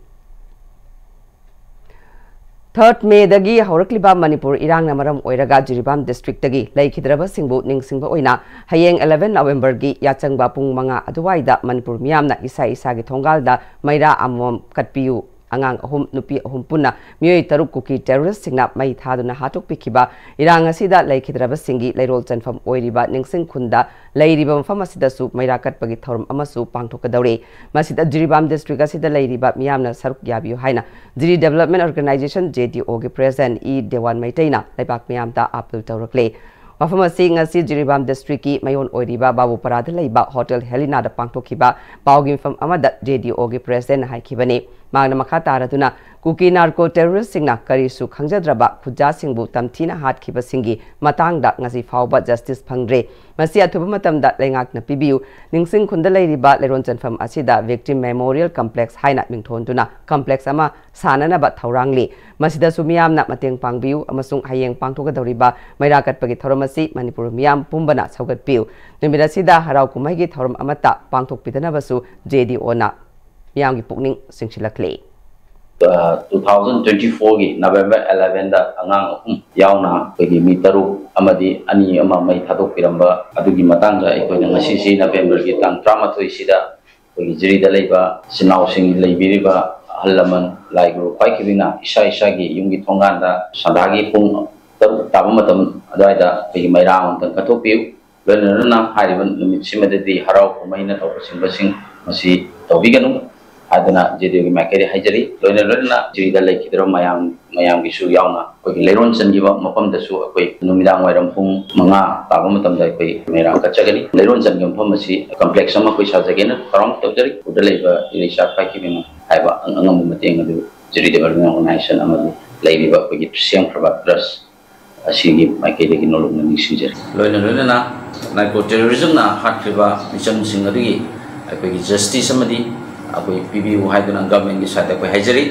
ꯊꯥꯔꯠ ꯃꯦꯗꯒꯤ ꯍꯧꯔꯛꯂꯤꯕ ꯃꯅꯤꯄꯨꯔ ꯏꯔꯥꯡꯅ ꯃꯔꯝ ꯑꯣꯏꯔꯒ ꯖꯤꯔꯤꯕꯥꯝ ꯗꯤꯁꯇ꯭ꯔꯤꯛꯇꯒꯤ ꯂꯩꯈꯤꯗ꯭ꯔꯕꯁꯤꯡꯕꯨ ꯅꯤꯡꯁꯤꯡꯕ ꯑꯣꯏꯅ ꯍꯌꯦꯡ ꯑꯦꯂꯦꯚꯦꯟ ꯅꯕꯦꯝꯕꯔꯒꯤ ꯌꯥꯆꯪꯕ ꯄꯨꯡ ꯃꯉꯥ ꯑꯗꯨꯋꯥꯏꯗ ꯃꯅꯤꯄꯨꯔ ꯃꯤꯌꯥꯝꯅ ꯏꯁꯥ ꯏꯁꯥꯒꯤ ꯊꯣꯡꯒꯥꯜꯗ ꯃꯩꯔꯥ ꯑꯃꯃꯝ ꯀꯠꯄꯤꯌꯨ꯫ ꯑꯉꯥꯡ ꯑꯍꯨꯝ, ꯅꯨꯄꯤ ꯑꯍꯨꯝ ꯄꯨꯟꯅ ꯃꯤꯑꯣꯏ ꯇꯔꯨꯛ ꯀꯨꯀꯤ ꯇꯦꯔꯣꯔꯤꯁꯁꯤꯡꯅ ꯃꯩ ꯊꯥꯗꯨꯅ ꯍꯥꯠꯇꯣꯛꯄꯤꯈꯤꯕ ꯏꯔꯥꯡ ꯑꯁꯤꯗ ꯂꯩꯈꯤꯗ꯭ꯔꯕꯁꯤꯡꯒꯤ ꯂꯩꯔꯣꯜ ꯆꯟꯐꯝ ꯑꯣꯏꯔꯤꯕ ꯅꯤꯡꯁꯤꯡ ꯈꯨꯟꯗ ꯂꯩꯔꯤꯕ ꯃꯐꯝ ꯑꯁꯤꯗꯁꯨ ꯃꯩꯔꯥ ꯀꯠꯄꯒꯤ ꯊꯧꯔꯝ ꯑꯃꯁꯨ ꯄꯥꯡꯊꯣꯛꯀꯗꯧꯔꯤ꯫ ꯃꯁꯤꯗ ꯖꯤꯔꯤꯕꯥꯝ ꯗꯤꯁꯇ꯭ꯔꯤꯛ ꯑꯁꯤꯗ ꯂꯩꯔꯤꯕ ꯃꯤꯌꯥꯝꯅ ꯁꯔꯨꯛ ꯌꯥꯕꯤꯌꯨ ꯍꯥꯏꯅ ꯖꯤꯔꯤ ꯗꯦꯕꯂꯞꯃꯦꯟ ꯑꯣꯔꯒꯅꯥꯏꯖꯦꯁꯟ, ꯖꯦ ꯗꯤ ꯑꯣꯒꯤ ꯄ꯭ꯔꯦꯁꯤꯗꯦꯟꯠ ꯏ ꯗꯦꯋꯥꯟ ꯃꯩꯇꯩꯅ ꯂꯩꯕꯥꯛ ꯃꯤꯌꯥꯝꯗ ꯑꯄꯤꯜ ꯇꯧꯔꯛꯂꯦ꯫ ꯃꯐꯝ ꯑꯁꯤ ꯉꯁꯤ ꯖꯤꯔꯤꯕꯥꯝ ꯗꯤꯁꯇ꯭ꯔꯤꯛꯀꯤ ꯃꯌꯣꯟ ꯑꯣꯏꯔꯤꯕ ꯕꯥꯕꯨꯄꯔꯥꯗ ꯂꯩꯕ ꯍꯣꯇꯦꯜ ꯍꯦꯂꯤꯅꯥꯗ ꯄꯥꯡꯊꯣꯛꯈꯤꯕ ꯄꯥꯎꯒꯤ ꯃꯤꯐꯝ ꯑꯃꯗ ꯖꯦ ꯗꯤ ꯑꯣꯒꯤ ꯄ꯭ꯔꯦꯁꯤꯗꯦꯟꯠꯅ ꯍꯥꯏꯈꯤꯕꯅꯤ꯫ ꯃꯍꯥꯛꯅ ꯃꯈꯥ ꯇꯥꯔꯗꯨꯅ, ꯀꯨꯀꯤ ꯅꯥꯔꯀꯣ ꯇꯦꯔꯣꯔꯤꯁꯁꯤꯡꯅ ꯀꯔꯤꯁꯨ ꯈꯪꯖꯗ꯭ꯔꯕ ꯈꯨꯠꯖꯥꯁꯤꯡꯕꯨ ꯇꯝꯊꯤꯅ ꯍꯥꯠꯈꯤꯕꯁꯤꯡꯒꯤ ꯃꯇꯥꯡꯗ ꯉꯁꯤ ꯐꯥꯎꯕ ꯖꯁꯇꯤꯁ ꯐꯪꯗ꯭ꯔꯦ꯫ ꯃꯁꯤ ꯑꯊꯨꯕ ꯃꯇꯝꯗ ꯂꯩꯉꯥꯛꯅ ꯄꯤꯕꯤꯌꯨ꯫ ꯅꯤꯡꯁꯤꯡ ꯈꯨꯟꯗ ꯂꯩꯔꯤꯕ ꯂꯩꯔꯣꯟ ꯆꯟꯐꯝ ꯑꯁꯤꯗ ꯚꯤꯛꯇꯤꯝ ꯃꯦꯃꯣꯔꯤꯌꯦꯜ ꯀꯝꯄ꯭ꯂꯦꯛꯁ ꯍꯥꯏꯅ ꯃꯤꯡꯊꯣꯟꯗꯨꯅ ꯀꯝꯄ꯭ꯂꯦꯛꯁ ꯑꯃ ꯁꯥꯅꯅꯕ ꯊꯧꯔꯥꯡꯂꯤ꯫ ꯃꯁꯤꯗꯁꯨ ꯃꯤꯌꯥꯝꯅ ꯃꯇꯦꯡ ꯄꯥꯡꯕꯤꯌꯨ ꯑꯃꯁꯨꯡ ꯍꯌꯦꯡ ꯄꯥꯡꯊꯣꯛꯀꯗꯧꯔꯤꯕ ꯃꯩꯔꯥ ꯀꯠꯄꯒꯤ ꯊꯧꯔꯝ ꯑꯁꯤ ꯃꯅꯤꯄꯨꯔ ꯃꯤꯌꯥꯝ ꯄꯨꯝꯕꯅ ꯁꯧꯒꯠꯄꯤꯌꯨ꯫ ꯅꯨꯃꯤꯠ ꯑꯁꯤꯗ ꯍꯔꯥꯎ ꯀꯨꯝꯍꯩꯒꯤ ꯊꯧꯔꯝ ꯑꯃꯠꯇ ꯄꯥꯡꯊꯣꯛꯄꯤꯗꯅꯕꯁꯨ ꯖꯦ ꯗꯤ ꯑꯣꯅ ꯃꯤꯌꯥꯝꯒꯤ ꯄꯨꯛꯅꯤꯡ ꯆꯤꯡꯁꯤꯜꯂꯛꯂꯤ꯫ ꯇꯨ ꯊꯥꯎꯖꯟ ꯇ꯭ꯋꯦꯟꯇꯤ ꯐꯣꯔꯒꯤ ꯅꯕꯦꯝꯕꯔ ꯑꯦꯂꯦꯚꯦꯟꯗ ꯑꯉꯥꯡ ꯑꯍꯨꯝ ꯌꯥꯎꯅ ꯑꯩꯈꯣꯏꯒꯤ ꯃꯤ ꯇꯔꯨꯛ ꯑꯃꯗꯤ ꯑꯅꯤ ꯑꯃ ꯃꯩ ꯊꯥꯗꯣꯛꯄꯤꯔꯝꯕ ꯑꯗꯨꯒꯤ ꯃꯇꯥꯡꯗ ꯑꯩꯈꯣꯏꯅ ꯉꯁꯤꯁꯤ ꯅꯕꯦꯝꯕꯔꯒꯤ ꯇꯥꯡ ꯇꯔꯥꯃꯥꯊꯣꯏꯁꯤꯗ ꯑꯩꯈꯣꯏꯒꯤ ꯖꯤꯔꯤꯗ ꯂꯩꯕ ꯏꯆꯤꯟ ꯏꯅꯥꯎꯁꯤꯡ, ꯂꯩꯕꯤꯔꯤꯕ ꯑꯍꯜ ꯂꯃꯟ, ꯂꯥꯏ ꯒꯨꯔꯨ ꯈ꯭ꯋꯥꯏꯈꯤꯕꯤꯅ ꯏꯁꯥ ꯏꯁꯥꯒꯤ ꯌꯨꯝꯒꯤ ꯊꯣꯡꯒꯥꯟꯗ ꯁꯟꯗꯥꯒꯤ ꯄꯨꯡ ꯇꯔꯨꯛ ꯇꯥꯕ ꯃꯇꯝ ꯑꯗꯨꯋꯥꯏꯗ ꯑꯩꯈꯣꯏꯒꯤ ꯃꯩꯔꯥ ꯑꯃꯇꯪ ꯀꯠꯊꯣꯛꯄꯤꯌꯨ꯫ ꯂꯣꯏꯅ ꯂꯣꯏꯅꯅ ꯍꯥꯏꯔꯤꯕ ꯅꯨꯃꯤꯠꯁꯤꯃꯗꯗꯤ ꯍꯔꯥꯎ ꯀꯨꯝꯍꯩꯅ ꯇꯧꯕ ꯆꯤꯡꯕꯁꯤꯡ ꯃꯁꯤ ꯇꯧꯕꯤꯒꯅꯨ ꯍꯥꯏꯗꯅ ꯖꯦ ꯗꯤ ꯑꯣꯒꯤ ꯃꯥꯏꯀꯩꯗꯒꯤ ꯍꯥꯏꯖꯔꯤ꯫ ꯂꯣꯏꯅ ꯂꯣꯏꯅꯅ ꯖꯤꯔꯤꯗ ꯂꯩꯈꯤꯗ꯭ꯔꯕ ꯃꯌꯥꯝ, ꯃꯌꯥꯝꯒꯤꯁꯨ ꯌꯥꯎꯅ ꯑꯩꯈꯣꯏꯒꯤ ꯂꯩꯔꯣꯟ ꯆꯟꯈꯤꯕ ꯃꯐꯝꯗꯁꯨ ꯑꯩꯈꯣꯏ ꯅꯨꯃꯤꯗꯥꯡ ꯋꯥꯏꯔꯝ ꯄꯨꯡ ꯃꯉꯥ ꯇꯥꯕ ꯃꯇꯝꯗ ꯑꯩꯈꯣꯏ ꯃꯩꯔꯥ ꯀꯠꯆꯒꯅꯤ꯫ ꯂꯩꯔꯣꯟ ꯆꯟꯈꯤꯕ ꯃꯐꯝ ꯑꯁꯤ ꯀꯝꯄ꯭ꯂꯦꯛꯁ ꯑꯃ ꯑꯩꯈꯣꯏ ꯁꯥꯖꯒꯦꯅ ꯊꯧꯔꯥꯡ ꯇꯧꯖꯔꯤ꯫ ꯎꯗ ꯂꯩꯕ ꯏꯔꯩꯆꯥ ꯈ꯭ꯋꯥꯏꯈꯤꯕꯤꯅ ꯍꯥꯏꯕ ꯑꯉꯝꯕ ꯃꯇꯦꯡ ꯑꯗꯨ ꯆꯦꯔꯤꯇꯦꯕꯜ ꯑꯣꯔꯒꯅꯥꯏꯖꯦꯁꯟ ꯑꯃꯗꯤ ꯂꯩꯔꯤꯕ ꯑꯩꯈꯣꯏꯒꯤ ꯁꯦꯝꯈ꯭ꯔꯕ ꯇ꯭ꯔꯁ ꯑꯁꯤꯒꯤ ꯃꯥꯏꯀꯩꯗꯒꯤ ꯅꯣꯂꯨꯛꯅ ꯅꯤꯡꯁꯤꯡꯖꯔꯤ꯫ ꯂꯣꯏꯅ ꯂꯣꯏꯅꯅ ꯅꯥꯔꯀꯣ ꯇꯦꯔꯣꯔꯤꯖꯝꯅ ꯍꯥꯠꯈ꯭ꯔꯤꯕ ꯃꯤꯆꯝꯁꯤꯡ ꯑꯗꯨꯒꯤ ꯑꯩꯈꯣꯏꯒꯤ ꯖꯁꯇꯤꯁ ꯑꯃꯗꯤ ꯑꯩꯈꯣꯏ ꯄꯤꯕꯤꯌꯨ ꯍꯥꯏꯗꯨꯅ ꯒꯚꯔꯟꯃꯦꯟꯒꯤ ꯁꯥꯏꯠꯇ ꯑꯩꯈꯣꯏ ꯍꯥꯏꯖꯔꯤ꯫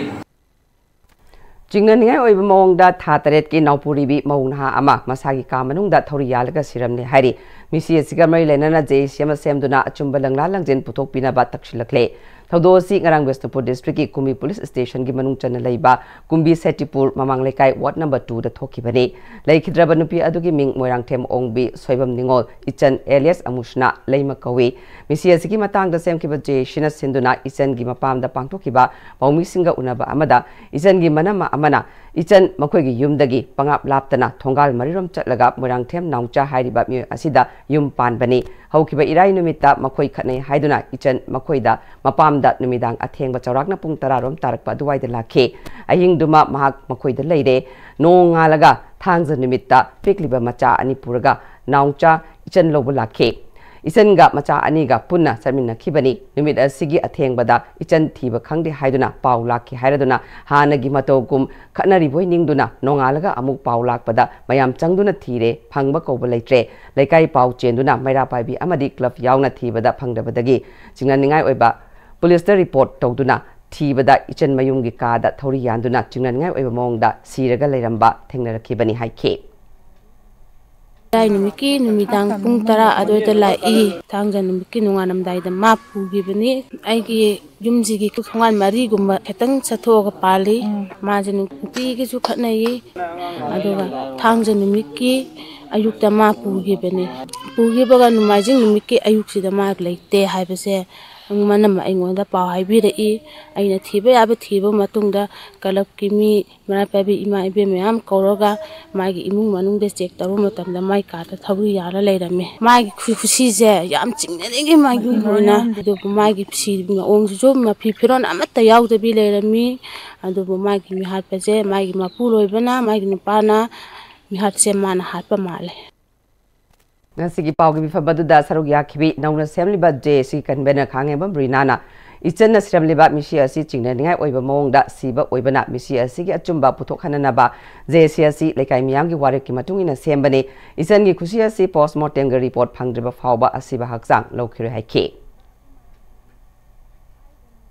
ꯆꯤꯡꯅꯅꯤꯡꯉꯥꯏ ꯑꯣꯏꯕ ꯃꯑꯣꯡꯗ ꯊꯥ ꯇꯔꯦꯠꯀꯤ ꯅꯥꯎꯄꯨꯔꯤꯕꯤ ꯃꯧ ꯅꯍꯥ ꯑꯃ ꯃꯁꯥꯒꯤ ꯀꯥ ꯃꯅꯨꯡꯗ ꯊꯧꯔꯤ ꯌꯥꯜꯂꯒ ꯁꯤꯔꯝꯂꯦ ꯍꯥꯏꯔꯤ꯫ ꯃꯤꯁꯤ ꯑꯁꯤꯒ ꯃꯔꯤ ꯂꯩꯅꯅ ꯖꯦ ꯁꯤ ꯑꯃ ꯁꯦꯝꯗꯨꯅ ꯑꯆꯨꯝꯕ ꯂꯪꯂꯥ ꯂꯪꯖꯤꯟ ꯄꯨꯊꯣꯛꯄꯤꯅꯕ ꯇꯛꯁꯤꯜꯂꯛꯂꯦ꯫ ꯊꯧꯗꯣꯛ ꯑꯁꯤ ꯉꯔꯥꯡ ꯕꯤꯁꯅꯨꯄꯨꯔ ꯗꯤꯁꯇ꯭ꯔꯤꯛꯀꯤ ꯀꯨꯝꯕꯤ ꯄꯨꯂꯤꯁ ꯁ꯭ꯇꯦꯁꯟꯒꯤ ꯃꯅꯨꯡ ꯆꯟꯅ ꯂꯩꯕ ꯀꯨꯝꯕꯤ ꯁꯦꯇꯤꯄꯨꯔ ꯃꯃꯥꯡ ꯂꯩꯀꯥꯏ ꯋꯥꯔꯗ ꯅꯝꯕꯔ ꯇꯨꯗ ꯊꯣꯛꯈꯤꯕꯅꯤ꯫ ꯂꯩꯈꯤꯗ꯭ꯔꯕ ꯅꯨꯄꯤ ꯑꯗꯨꯒꯤ ꯃꯤꯡ ꯃꯣꯏꯔꯥꯡꯊꯦꯝ ꯑꯣꯡꯕꯤ ꯁꯣꯏꯕꯝ ꯅꯤꯉꯣꯜ ꯏꯆꯟ ꯑꯦꯂꯤꯌꯥꯁ ꯑꯃꯨꯁꯅꯥ ꯂꯩꯃ ꯀꯧꯏ꯫ ꯃꯤꯁꯤ ꯑꯁꯤꯒꯤ ꯃꯇꯥꯡꯗ ꯁꯦꯝꯈꯤꯕ ꯖꯦ ꯁꯤꯅ ꯁꯤꯟꯗꯨꯅ ꯏꯆꯟꯒꯤ ꯃꯄꯥꯝꯗ ꯄꯥꯡꯊꯣꯛꯈꯤꯕ ꯄꯥꯎꯃꯤꯁꯤꯡꯒ ꯎꯅꯕ ꯑꯃꯗ ꯏꯆꯟꯒꯤ ꯃꯅꯝꯃ ꯑꯃꯅ ꯏꯆꯟ ꯃꯈꯣꯏꯒꯤ ꯌꯨꯝꯗꯒꯤ ꯄꯪꯂꯥꯞ ꯂꯥꯞꯇꯅ ꯊꯣꯡꯒꯥꯜ ꯃꯔꯤꯔꯣꯝ ꯆꯠꯂꯒ ꯃꯣꯏꯔꯥꯡꯊꯦꯝ ꯅꯥꯎꯆꯥ ꯍꯥꯏꯔꯤꯕ ꯃꯤꯑꯣꯏ ꯑꯁꯤꯗ ꯌꯨꯝ ꯄꯥꯟꯕꯅꯤ꯫ ꯍꯧꯈꯤꯕ ꯏꯔꯥꯏ ꯅꯨꯃꯤꯠꯇ ꯃꯈꯣꯏ ꯈꯠꯅꯩ ꯍꯥꯏꯗꯨꯅ ꯏꯆꯟ ꯃꯈꯣꯏꯗ ꯃꯄꯥꯝꯗ ꯅꯨꯃꯤꯗꯥꯡ ꯑꯊꯦꯡꯕ ꯆꯥꯎꯔꯥꯛꯅ ꯄꯨꯡ ꯇꯔꯥꯔꯣꯝ ꯇꯥꯔꯛꯄ ꯑꯗꯨꯋꯥꯏꯗ ꯂꯥꯛꯈꯤ꯫ ꯑꯍꯤꯡꯗꯨꯃ ꯃꯍꯥꯛ ꯃꯈꯣꯏꯗ ꯂꯩꯔꯦ꯫ ꯅꯣꯡꯉꯥꯜꯂꯒ ꯊꯥꯡꯖ ꯅꯨꯃꯤꯠꯇ ꯄꯤꯛꯂꯤꯕ ꯃꯆꯥ ꯑꯅꯤ ꯄꯨꯔꯒ ꯅꯥꯎꯆꯥ ꯏꯆꯟ ꯂꯧꯕ ꯂꯥꯛꯈꯤ꯫ ꯏꯆꯟꯒ ꯃꯆꯥ ꯑꯅꯤꯒ ꯄꯨꯟꯅ ꯆꯠꯃꯤꯟꯅꯈꯤꯕꯅꯤ꯫ ꯅꯨꯃꯤꯠ ꯑꯁꯤꯒꯤ ꯑꯊꯦꯡꯕꯗ ꯏꯆꯟ ꯊꯤꯕ ꯈꯪꯗꯦ ꯍꯥꯏꯗꯨꯅ ꯄꯥꯎ ꯂꯥꯛꯈꯤ ꯍꯥꯏꯔꯗꯨꯅ ꯍꯥꯟꯅꯒꯤ ꯃꯇꯧꯒꯨꯝ ꯈꯠꯅꯔꯤꯕꯣꯏ ꯅꯤꯡꯗꯨꯅ ꯅꯣꯡꯉꯥꯜꯂꯒ ꯑꯃꯨꯛ ꯄꯥꯎ ꯂꯥꯛꯄꯗ ꯃꯌꯥꯝ ꯆꯪꯗꯨꯅ ꯊꯤꯔꯦ, ꯐꯪꯕ ꯀꯧꯕ ꯂꯩꯇ꯭ꯔꯦ꯫ ꯂꯩꯀꯥꯏ ꯄꯥꯎ ꯆꯦꯟꯗꯨꯅ ꯃꯩꯔꯥ ꯄꯥꯏꯕꯤ ꯑꯃꯗꯤ ꯀ꯭ꯂꯕ ꯌꯥꯎꯅ ꯊꯤꯕꯗ ꯐꯪꯗꯕꯗꯒꯤ ꯆꯤꯡꯅꯅꯤꯡꯉꯥꯏ ꯑꯣꯏꯕ ꯄꯨꯂꯤꯁꯇ ꯔꯤꯄꯣꯔꯠ ꯇꯧꯗꯨꯅ ꯊꯤꯕꯗ ꯏꯆꯟ ꯃꯌꯨꯝꯒꯤ ꯀꯥꯗ ꯊꯧꯔꯤ ꯌꯥꯟꯗꯨꯅ ꯆꯤꯡꯅꯅꯤꯡꯉꯥꯏ ꯑꯣꯏꯕ ꯃꯑꯣꯡꯗ ꯁꯤꯔꯒ ꯂꯩꯔꯝꯕ ꯊꯦꯡꯅꯔꯛꯈꯤꯕꯅꯤ ꯍꯥꯏꯈꯤ꯫ ꯏꯔꯥꯏ ꯅꯨꯃꯤꯠꯀꯤ ꯅꯨꯃꯤꯗꯥꯡ ꯄꯨꯡ ꯇꯔꯥ ꯑꯗꯨꯋꯥꯏꯗ ꯂꯥꯛꯏ꯫ ꯊꯥꯡꯖ ꯅꯨꯃꯤꯠꯀꯤ ꯅꯣꯡꯉꯥꯜꯂꯝꯗꯥꯏꯗ ꯃꯥ ꯄꯨꯈꯤꯕꯅꯤ꯫ ꯑꯩꯒꯤ ꯌꯨꯝꯁꯤꯒꯤ ꯊꯣꯡꯒꯥꯟ ꯃꯔꯤꯒꯨꯝꯕ ꯈꯤꯇꯪ ꯆꯠꯊꯣꯛꯑꯒ ꯄꯥꯜꯂꯤ꯫ ꯃꯥꯁꯦ ꯅꯨꯡꯇꯤꯒꯤꯁꯨ ꯈꯠꯅꯩ꯫ ꯑꯗꯨꯒ ꯊꯥꯡꯖ ꯅꯨꯃꯤꯠꯀꯤ ꯑꯌꯨꯛꯇ ꯃꯥ ꯄꯨꯈꯤꯕꯅꯤ꯫ ꯄꯨꯈꯤꯕꯒ ꯅꯣꯡꯃꯥꯏꯖꯤꯡ ꯅꯨꯃꯤꯠꯀꯤ ꯑꯌꯨꯛꯁꯤꯗ ꯃꯥ ꯂꯩꯇꯦ ꯍꯥꯏꯕꯁꯦ ꯃꯅꯝꯃ ꯑꯩꯉꯣꯟꯗ ꯄꯥꯎ ꯍꯥꯏꯕꯤꯔꯛꯏ꯫ ꯑꯩꯅ ꯊꯤꯕ ꯌꯥꯕ ꯊꯤꯕ ꯃꯇꯨꯡꯗ ꯀ꯭ꯂꯕꯀꯤ ꯃꯤ ꯃꯩꯔꯥ ꯄꯥꯏꯕꯤ ꯏꯃꯥ ꯏꯕꯦꯟ ꯃꯌꯥꯝ ꯀꯧꯔꯒ ꯃꯥꯒꯤ ꯏꯃꯨꯡ ꯃꯅꯨꯡꯗ ꯆꯦꯛ ꯇꯧꯕ ꯃꯇꯝꯗ ꯃꯥꯒꯤ ꯀꯥꯗ ꯊꯧꯔꯤ ꯌꯥꯜꯂ ꯂꯩꯔꯝꯃꯦ꯫ ꯃꯥꯒꯤ ꯈꯨ-, ꯈꯨꯁꯤꯁꯦ ꯌꯥꯝ ꯆꯤꯡꯅꯅꯤꯡꯉꯤ ꯃꯥꯒꯤ ꯑꯣꯏꯅ꯫ ꯑꯗꯨꯕꯨ ꯃꯥꯒꯤ ꯁꯤꯕꯒꯤ ꯃꯑꯣꯡꯁꯤꯁꯨ ꯃꯐꯤ ꯐꯤꯔꯣꯜ ꯑꯃꯠꯇ ꯌꯥꯎꯗꯕꯤ ꯂꯩꯔꯝꯃꯤ꯫ ꯑꯗꯨꯕꯨ ꯃꯥꯒꯤ ꯃꯤꯍꯥꯠꯄꯁꯦ ꯃꯥꯒꯤ ꯃꯄꯨꯔꯣꯏꯕꯅ, ꯃꯥꯒꯤ ꯅꯨꯄꯥꯅ ꯃꯤꯍꯥꯠꯁꯦ ꯃꯥꯅ ꯍꯥꯠꯄ ꯃꯥꯜꯂꯦ꯫ ꯉꯁꯤꯒꯤ ꯄꯥꯎꯒꯤ ꯃꯤꯐꯝ ꯑꯗꯨꯗ ꯁꯔꯨꯛ ꯌꯥꯈꯤꯕꯤ ꯅꯧꯅ ꯁꯦꯝꯂꯤꯕ ꯖꯦ ꯑꯦ ꯁꯤ ꯀꯟꯚꯦꯅꯔ ꯈꯥꯉꯦꯝꯕꯝ ꯔꯤꯅꯥꯅ ꯏꯆꯟꯅ ꯁꯤꯔꯝꯂꯤꯕ ꯃꯤꯁꯤ ꯑꯁꯤ ꯆꯤꯡꯅꯅꯤꯡꯉꯥꯏ ꯑꯣꯏꯕ ꯃꯑꯣꯡꯗ ꯁꯤꯕ ꯑꯣꯏꯕꯅ, ꯃꯤꯁꯤ ꯑꯁꯤꯒꯤ ꯑꯆꯨꯝꯕ ꯄꯨꯊꯣꯛꯍꯟꯅꯅꯕ ꯖꯦ ꯑꯦꯁ ꯁꯤ ꯑꯁꯤ ꯂꯩꯀꯥꯏ ꯃꯤꯌꯥꯝꯒꯤ ꯋꯥꯔꯦꯞꯀꯤ ꯃꯇꯨꯡ ꯏꯟꯅ ꯁꯦꯝꯕꯅꯤ꯫ ꯏꯆꯟꯒꯤ ꯈꯨꯁꯤ ꯑꯁꯤ ꯄꯣꯁꯃꯣꯔꯇꯦꯝꯒꯤ ꯔꯤꯄꯣꯔꯠ ꯐꯪꯗ꯭ꯔꯤꯕ ꯐꯥꯎꯕ ꯑꯁꯤꯕ ꯍꯛꯆꯥꯡ ꯂꯧꯈꯤꯔꯣꯏ ꯍꯥꯏꯈꯤ꯫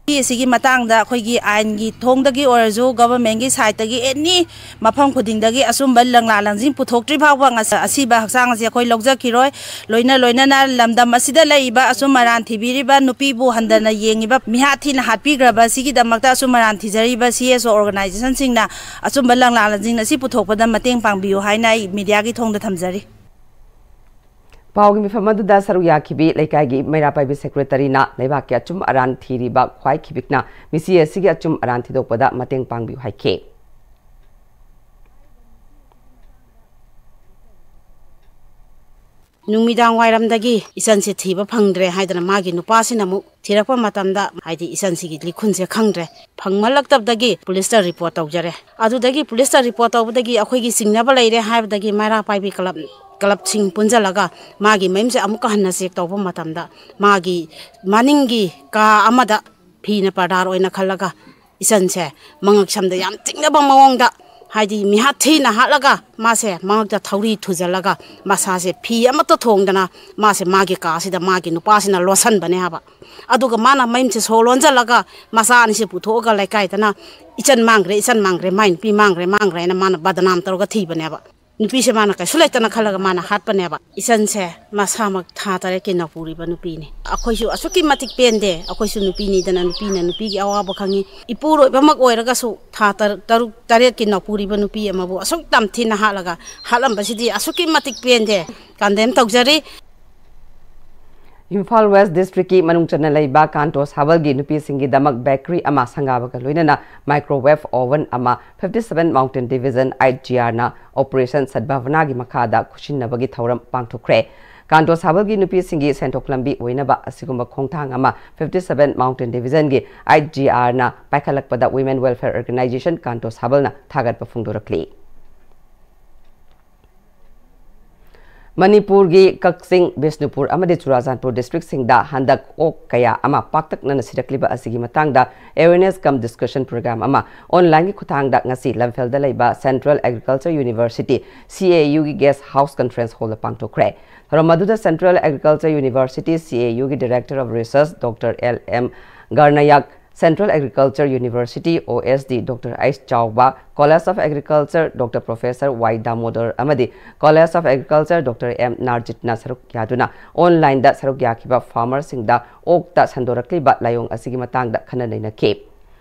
ꯑꯁꯤꯒꯤ ꯃꯇꯥꯡꯗ ꯑꯩꯈꯣꯏꯒꯤ ꯑꯥꯏꯟꯒꯤ ꯊꯣꯡꯗꯒꯤ ꯑꯣꯏꯔꯁꯨ, ꯒꯚꯔꯟꯃꯦꯟꯒꯤ ꯁꯥꯏꯠꯇꯒꯤ ꯑꯦꯅꯤ ꯃꯐꯝ ꯈꯨꯗꯤꯡꯗꯒꯤ ꯑꯆꯨꯝꯕ ꯂꯪꯂꯥ ꯂꯪꯖꯤꯡ ꯄꯨꯊꯣꯛꯇ꯭ꯔꯤ ꯐꯥꯎꯕ ꯉꯁ-, ꯑꯁꯤꯕ ꯍꯛꯆꯥꯡ ꯑꯁꯤ ꯑꯩꯈꯣꯏ ꯂꯧꯖꯈꯤꯔꯣꯏ꯫ ꯂꯣꯏꯅ ꯂꯣꯏꯅꯅ ꯂꯝꯗꯝ ꯑꯁꯤꯗ ꯂꯩꯔꯤꯕ ꯑꯆꯨꯝ ꯑꯔꯥꯟ ꯊꯤꯕꯤꯔꯤꯕ, ꯅꯨꯄꯤꯕꯨ ꯍꯟꯊꯅ ꯌꯦꯡꯉꯤꯕ, ꯃꯤꯍꯥꯠ ꯊꯤꯅ ꯍꯥꯠꯄꯤꯈ꯭ꯔꯕ ꯑꯁꯤꯒꯤꯗꯃꯛꯇ ꯑꯆꯨꯝ ꯑꯔꯥꯟ ꯊꯤꯖꯔꯤꯕ ꯁꯤ ꯑꯦꯁ ꯑꯣ ꯑꯣꯔꯒꯅꯥꯏꯖꯦꯁꯟꯁꯤꯡꯅ ꯑꯆꯨꯝꯕ ꯂꯪꯂꯥ ꯂꯪꯖꯤꯡ ꯑꯁꯤ ꯄꯨꯊꯣꯛꯄꯗ ꯃꯇꯦꯡ ꯄꯥꯡꯕꯤꯌꯨ ꯍꯥꯏꯅ ꯑꯩ ꯃꯤꯗꯤꯌꯥꯒꯤ ꯊꯣꯡꯗ ꯊꯝꯖꯔꯤ꯫ ꯄꯥꯎꯒꯤ ꯃꯤꯐꯝ ꯑꯗꯨꯗ ꯁꯔꯨꯛ ꯌꯥꯈꯤꯕꯤ ꯂꯩꯀꯥꯏꯒꯤ ꯃꯩꯔꯥ ꯄꯥꯏꯕꯤ ꯁꯦꯀ꯭ꯔꯦꯇꯔꯤꯅ ꯂꯩꯕꯥꯛꯀꯤ ꯑꯆꯨꯝ ꯑꯔꯥꯟ ꯊꯤꯔꯤꯕ ꯈ꯭ꯋꯥꯏ ꯈꯤꯕꯤꯛꯅ ꯃꯤꯁꯤ ꯑꯁꯤꯒꯤ ꯑꯆꯨꯝ ꯑꯔꯥꯟ ꯊꯤꯗꯣꯛꯄꯗ ꯃꯇꯦꯡ ꯄꯥꯡꯕꯤꯌꯨ ꯍꯥꯏꯈꯤ꯫ ꯅꯨꯃꯤꯗꯥꯡ ꯋꯥꯏꯔꯝꯗꯒꯤ ꯏꯆꯟꯁꯦ ꯊꯤꯕ ꯐꯪꯗ꯭ꯔꯦ ꯍꯥꯏꯗꯅ ꯃꯥꯒꯤ ꯅꯨꯄꯥꯁꯤꯅ ꯑꯃꯨꯛ ꯊꯤꯔꯛꯄ ꯃꯇꯝꯗ, ꯍꯥꯏꯗꯤ, ꯏꯆꯟꯁꯤꯒꯤ ꯂꯤꯈꯨꯟꯁꯦ ꯈꯪꯗ꯭ꯔꯦ꯫ ꯐꯪꯃꯜꯂꯛꯇꯕꯗꯒꯤ ꯄꯨꯂꯤꯁꯇ ꯔꯤꯄꯣꯔꯠ ꯇꯧꯖꯔꯦ꯫ ꯑꯗꯨꯗꯒꯤ ꯄꯨꯂꯤꯁꯇ ꯔꯤꯄꯣꯔꯠ ꯇꯧꯕꯗꯒꯤ ꯑꯩꯈꯣꯏꯒꯤ ꯆꯤꯡꯅꯕ ꯂꯩꯔꯦ ꯍꯥꯏꯕꯗꯒꯤ ꯃꯩꯔꯥ ꯄꯥꯏꯕꯤ ꯀ꯭ꯂꯕ, ꯀ꯭ꯂꯕꯁꯤꯡ ꯄꯨꯟꯁꯤꯜꯂꯒ ꯃꯥꯒꯤ ꯃꯌꯨꯝꯁꯦ ꯑꯃꯨꯛꯀ ꯍꯟꯅ ꯆꯦꯛ ꯇꯧꯕ ꯃꯇꯝꯗ, ꯃꯥꯒꯤ ꯃꯅꯤꯡꯒꯤ ꯀꯥ ꯑꯃꯗ ꯐꯤꯅ ꯄꯔꯗꯥꯔ ꯑꯣꯏꯅ ꯈꯜꯂꯒ ꯏꯆꯟꯁꯦ ꯃꯉꯛ ꯁꯝꯗ ꯌꯥꯝ ꯆꯤꯡꯅꯕ ꯃꯑꯣꯡꯗ, ꯍꯥꯏꯗꯤ, ꯃꯤꯍꯥꯠ ꯊꯤꯅ ꯍꯥꯠꯂꯒ ꯃꯥꯁꯦ ꯃꯉꯛꯇ ꯊꯧꯔꯤ ꯊꯨꯖꯜꯂꯒ ꯃꯁꯥꯁꯦ ꯐꯤ ꯑꯃꯠꯇ ꯊꯣꯡꯗꯅ ꯃꯥꯁꯦ ꯃꯥꯒꯤ ꯀꯥꯁꯤꯗ ꯃꯥꯒꯤ ꯅꯨꯄꯥꯁꯤꯅ ꯂꯣꯠꯁꯟꯕꯅꯦ ꯍꯥꯏꯕ꯫ ꯑꯗꯨꯒ ꯃꯥꯅ ꯃꯌꯨꯝꯁꯦ ꯁꯣ ꯂꯣꯟꯁꯤꯜꯂꯒ ꯃꯆꯥ ꯑꯅꯤꯁꯦ ꯄꯨꯊꯣꯛꯑꯒ ꯂꯩꯀꯥꯏꯗꯅ "ꯏꯆꯟ ꯃꯥꯡꯈ꯭ꯔꯦ, ꯏꯆꯟ ꯃꯥꯡꯈ꯭ꯔꯦ, ꯃꯥꯏ ꯅꯨꯄꯤ ꯃꯥꯡꯈ꯭ꯔꯦ, ꯃꯥꯡꯈ꯭ꯔꯦ" ꯍꯥꯏꯅ ꯃꯥꯅ ꯕꯗꯅꯥꯝ ꯇꯧꯔꯒ ꯊꯤꯕꯅꯦꯕ꯫ ꯅꯨꯄꯤꯁꯦ ꯃꯥꯅ ꯀꯩꯁꯨ ꯂꯩꯇꯅ ꯈꯜꯂꯒ ꯃꯥꯅ ꯍꯥꯠꯄꯅꯦꯕ꯫ ꯏꯆꯟꯁꯦ ꯃꯁꯥꯃꯛ ꯊꯥ ꯇꯔꯦꯠꯀꯤ ꯅꯧꯄꯨꯔꯤꯕ ꯅꯨꯄꯤꯅꯤ꯫ ꯑꯩꯈꯣꯏꯁꯨ ꯑꯁꯨꯛꯀꯤ ꯃꯇꯤꯛ ꯄꯦꯟꯗꯦ꯫ ꯑꯩꯈꯣꯏꯁꯨ ꯅꯨꯄꯤꯅꯤꯗꯅ, ꯅꯨꯄꯤꯅ ꯅꯨꯄꯤꯒꯤ ꯑꯋꯥꯕ ꯈꯪꯉꯤ꯫ ꯏꯄꯨꯔꯣꯏꯕꯃꯛ ꯑꯣꯏꯔꯒꯁꯨ ꯊꯥ ꯇꯔꯨꯛ, ꯇꯔꯨꯛ, ꯇꯔꯦꯠꯀꯤ ꯅꯧꯄꯨꯔꯤꯕ ꯅꯨꯄꯤ ꯑꯃꯕꯨ ꯑꯁꯨꯛ ꯌꯥꯝ ꯊꯤꯅ ꯍꯥꯠꯂꯒ ꯍꯥꯠꯂꯝꯕꯁꯤꯗꯤ ꯑꯁꯨꯛꯀꯤ ꯃꯇꯤꯛ ꯄꯦꯟꯗꯦ꯫ ꯀꯟꯗꯦꯝ ꯇꯧꯖꯔꯤ꯫ ꯏꯝꯐꯥꯜ ꯋꯦꯁ ꯗꯤꯁꯇ꯭ꯔꯤꯛꯀꯤ ꯃꯅꯨꯡ ꯆꯟꯅ ꯂꯩꯕ ꯀꯥꯟꯇꯣ ꯁꯥꯕꯜꯒꯤ ꯅꯨꯄꯤꯁꯤꯡꯒꯤꯗꯃꯛ ꯕꯦꯀꯔꯤ ꯑꯃ ꯁꯪꯒꯥꯕꯒ ꯂꯣꯏꯅꯅ ꯃꯥꯏꯀ꯭ꯔꯣꯋꯦꯚ ꯑꯣꯚꯟ ꯑꯃ fifty seven mountain division eight G ꯑꯥꯔꯅ ꯑꯣꯄꯔꯦꯁꯟ ꯁꯗꯚꯥꯕꯅꯥꯒꯤ ꯃꯈꯥꯗ ꯈꯨꯠꯁꯤꯟꯅꯕꯒꯤ ꯊꯧꯔꯝ ꯄꯥꯡꯊꯣꯛꯈ꯭ꯔꯦ꯫ ꯀꯥꯟꯇꯣ ꯁꯥꯕꯜꯒꯤ ꯅꯨꯄꯤꯁꯤꯡꯒꯤ ꯁꯦꯟꯊꯣꯛ ꯂꯝꯕꯤ ꯑꯣꯏꯅꯕ ꯑꯁꯤꯒꯨꯝꯕ ꯈꯣꯡꯊꯥꯡ ꯑꯃ ꯐꯤꯐꯇꯤ ꯁꯚꯦꯟ ꯃꯥꯎꯟꯇꯦꯟ ꯗꯤꯚꯤꯖꯟꯒꯤ ꯑꯩꯠ ꯖꯤ ꯑꯥꯔꯅ ꯄꯥꯏꯈꯠꯂꯛꯄꯗ ꯋꯤꯃꯦꯟ ꯋꯦꯜꯐꯤꯌꯔ ꯑꯣꯔꯒꯅꯥꯏꯖꯦꯁꯟ ꯀꯥꯟꯇꯣ ꯁꯥꯕꯜꯅ ꯊꯥꯒꯠꯄ ꯐꯣꯡꯗꯣꯔꯛꯂꯤ꯫ ꯃꯅꯤꯄꯨꯔꯒꯤ ꯀꯛꯆꯤꯡ, ꯕꯤꯁꯅꯨꯄꯨꯔ ꯑꯃꯗꯤ ꯆꯨꯔꯥꯆꯥꯟꯄꯨꯔ districtꯁꯤꯡꯗ ꯍꯟꯗꯛ ꯑꯣꯛ ꯀꯌꯥ ꯑꯃ ꯄꯥꯛꯇꯛꯅꯅ ꯁꯤꯔꯛꯂꯤꯕ ꯑꯁꯤꯒꯤ ꯃꯇꯥꯡꯗ awareness cum discussion program ꯑꯃ onlineꯒꯤ ꯈꯨꯠꯊꯥꯡꯗ ꯉꯁꯤ ꯂꯝꯐꯦꯜꯗ ꯂꯩꯕ Central Agriculture University, CAUꯒꯤ guest house conference hallꯗ ꯄꯥꯡꯊꯣꯛꯈ꯭ꯔꯦ꯫ ꯊꯧꯔꯝ ꯑꯗꯨꯗ Central Agriculture University, CAUꯒꯤ Director of Research Doctor L M Garnayak, Central Agriculture University, OSD Doctor H ꯆꯥꯎꯕ, College of Agriculture Doctor Professor Y Damodar ꯑꯃꯗꯤ College of Agriculture Doctor M ꯅꯥꯔꯖꯤꯠꯅ ꯁꯔꯨꯛ ꯌꯥꯗꯨꯅ onlineꯗ ꯁꯔꯨꯛ ꯌꯥꯈꯤꯕ farmerꯁꯤꯡꯗ ꯑꯣꯛꯇ ꯁꯟꯗꯣꯔꯛꯂꯤꯕ ꯂꯥꯏꯑꯣꯡ ꯑꯁꯤꯒꯤ ꯃꯇꯥꯡꯗ ꯈꯟꯅ ꯅꯩꯅꯈꯤ꯫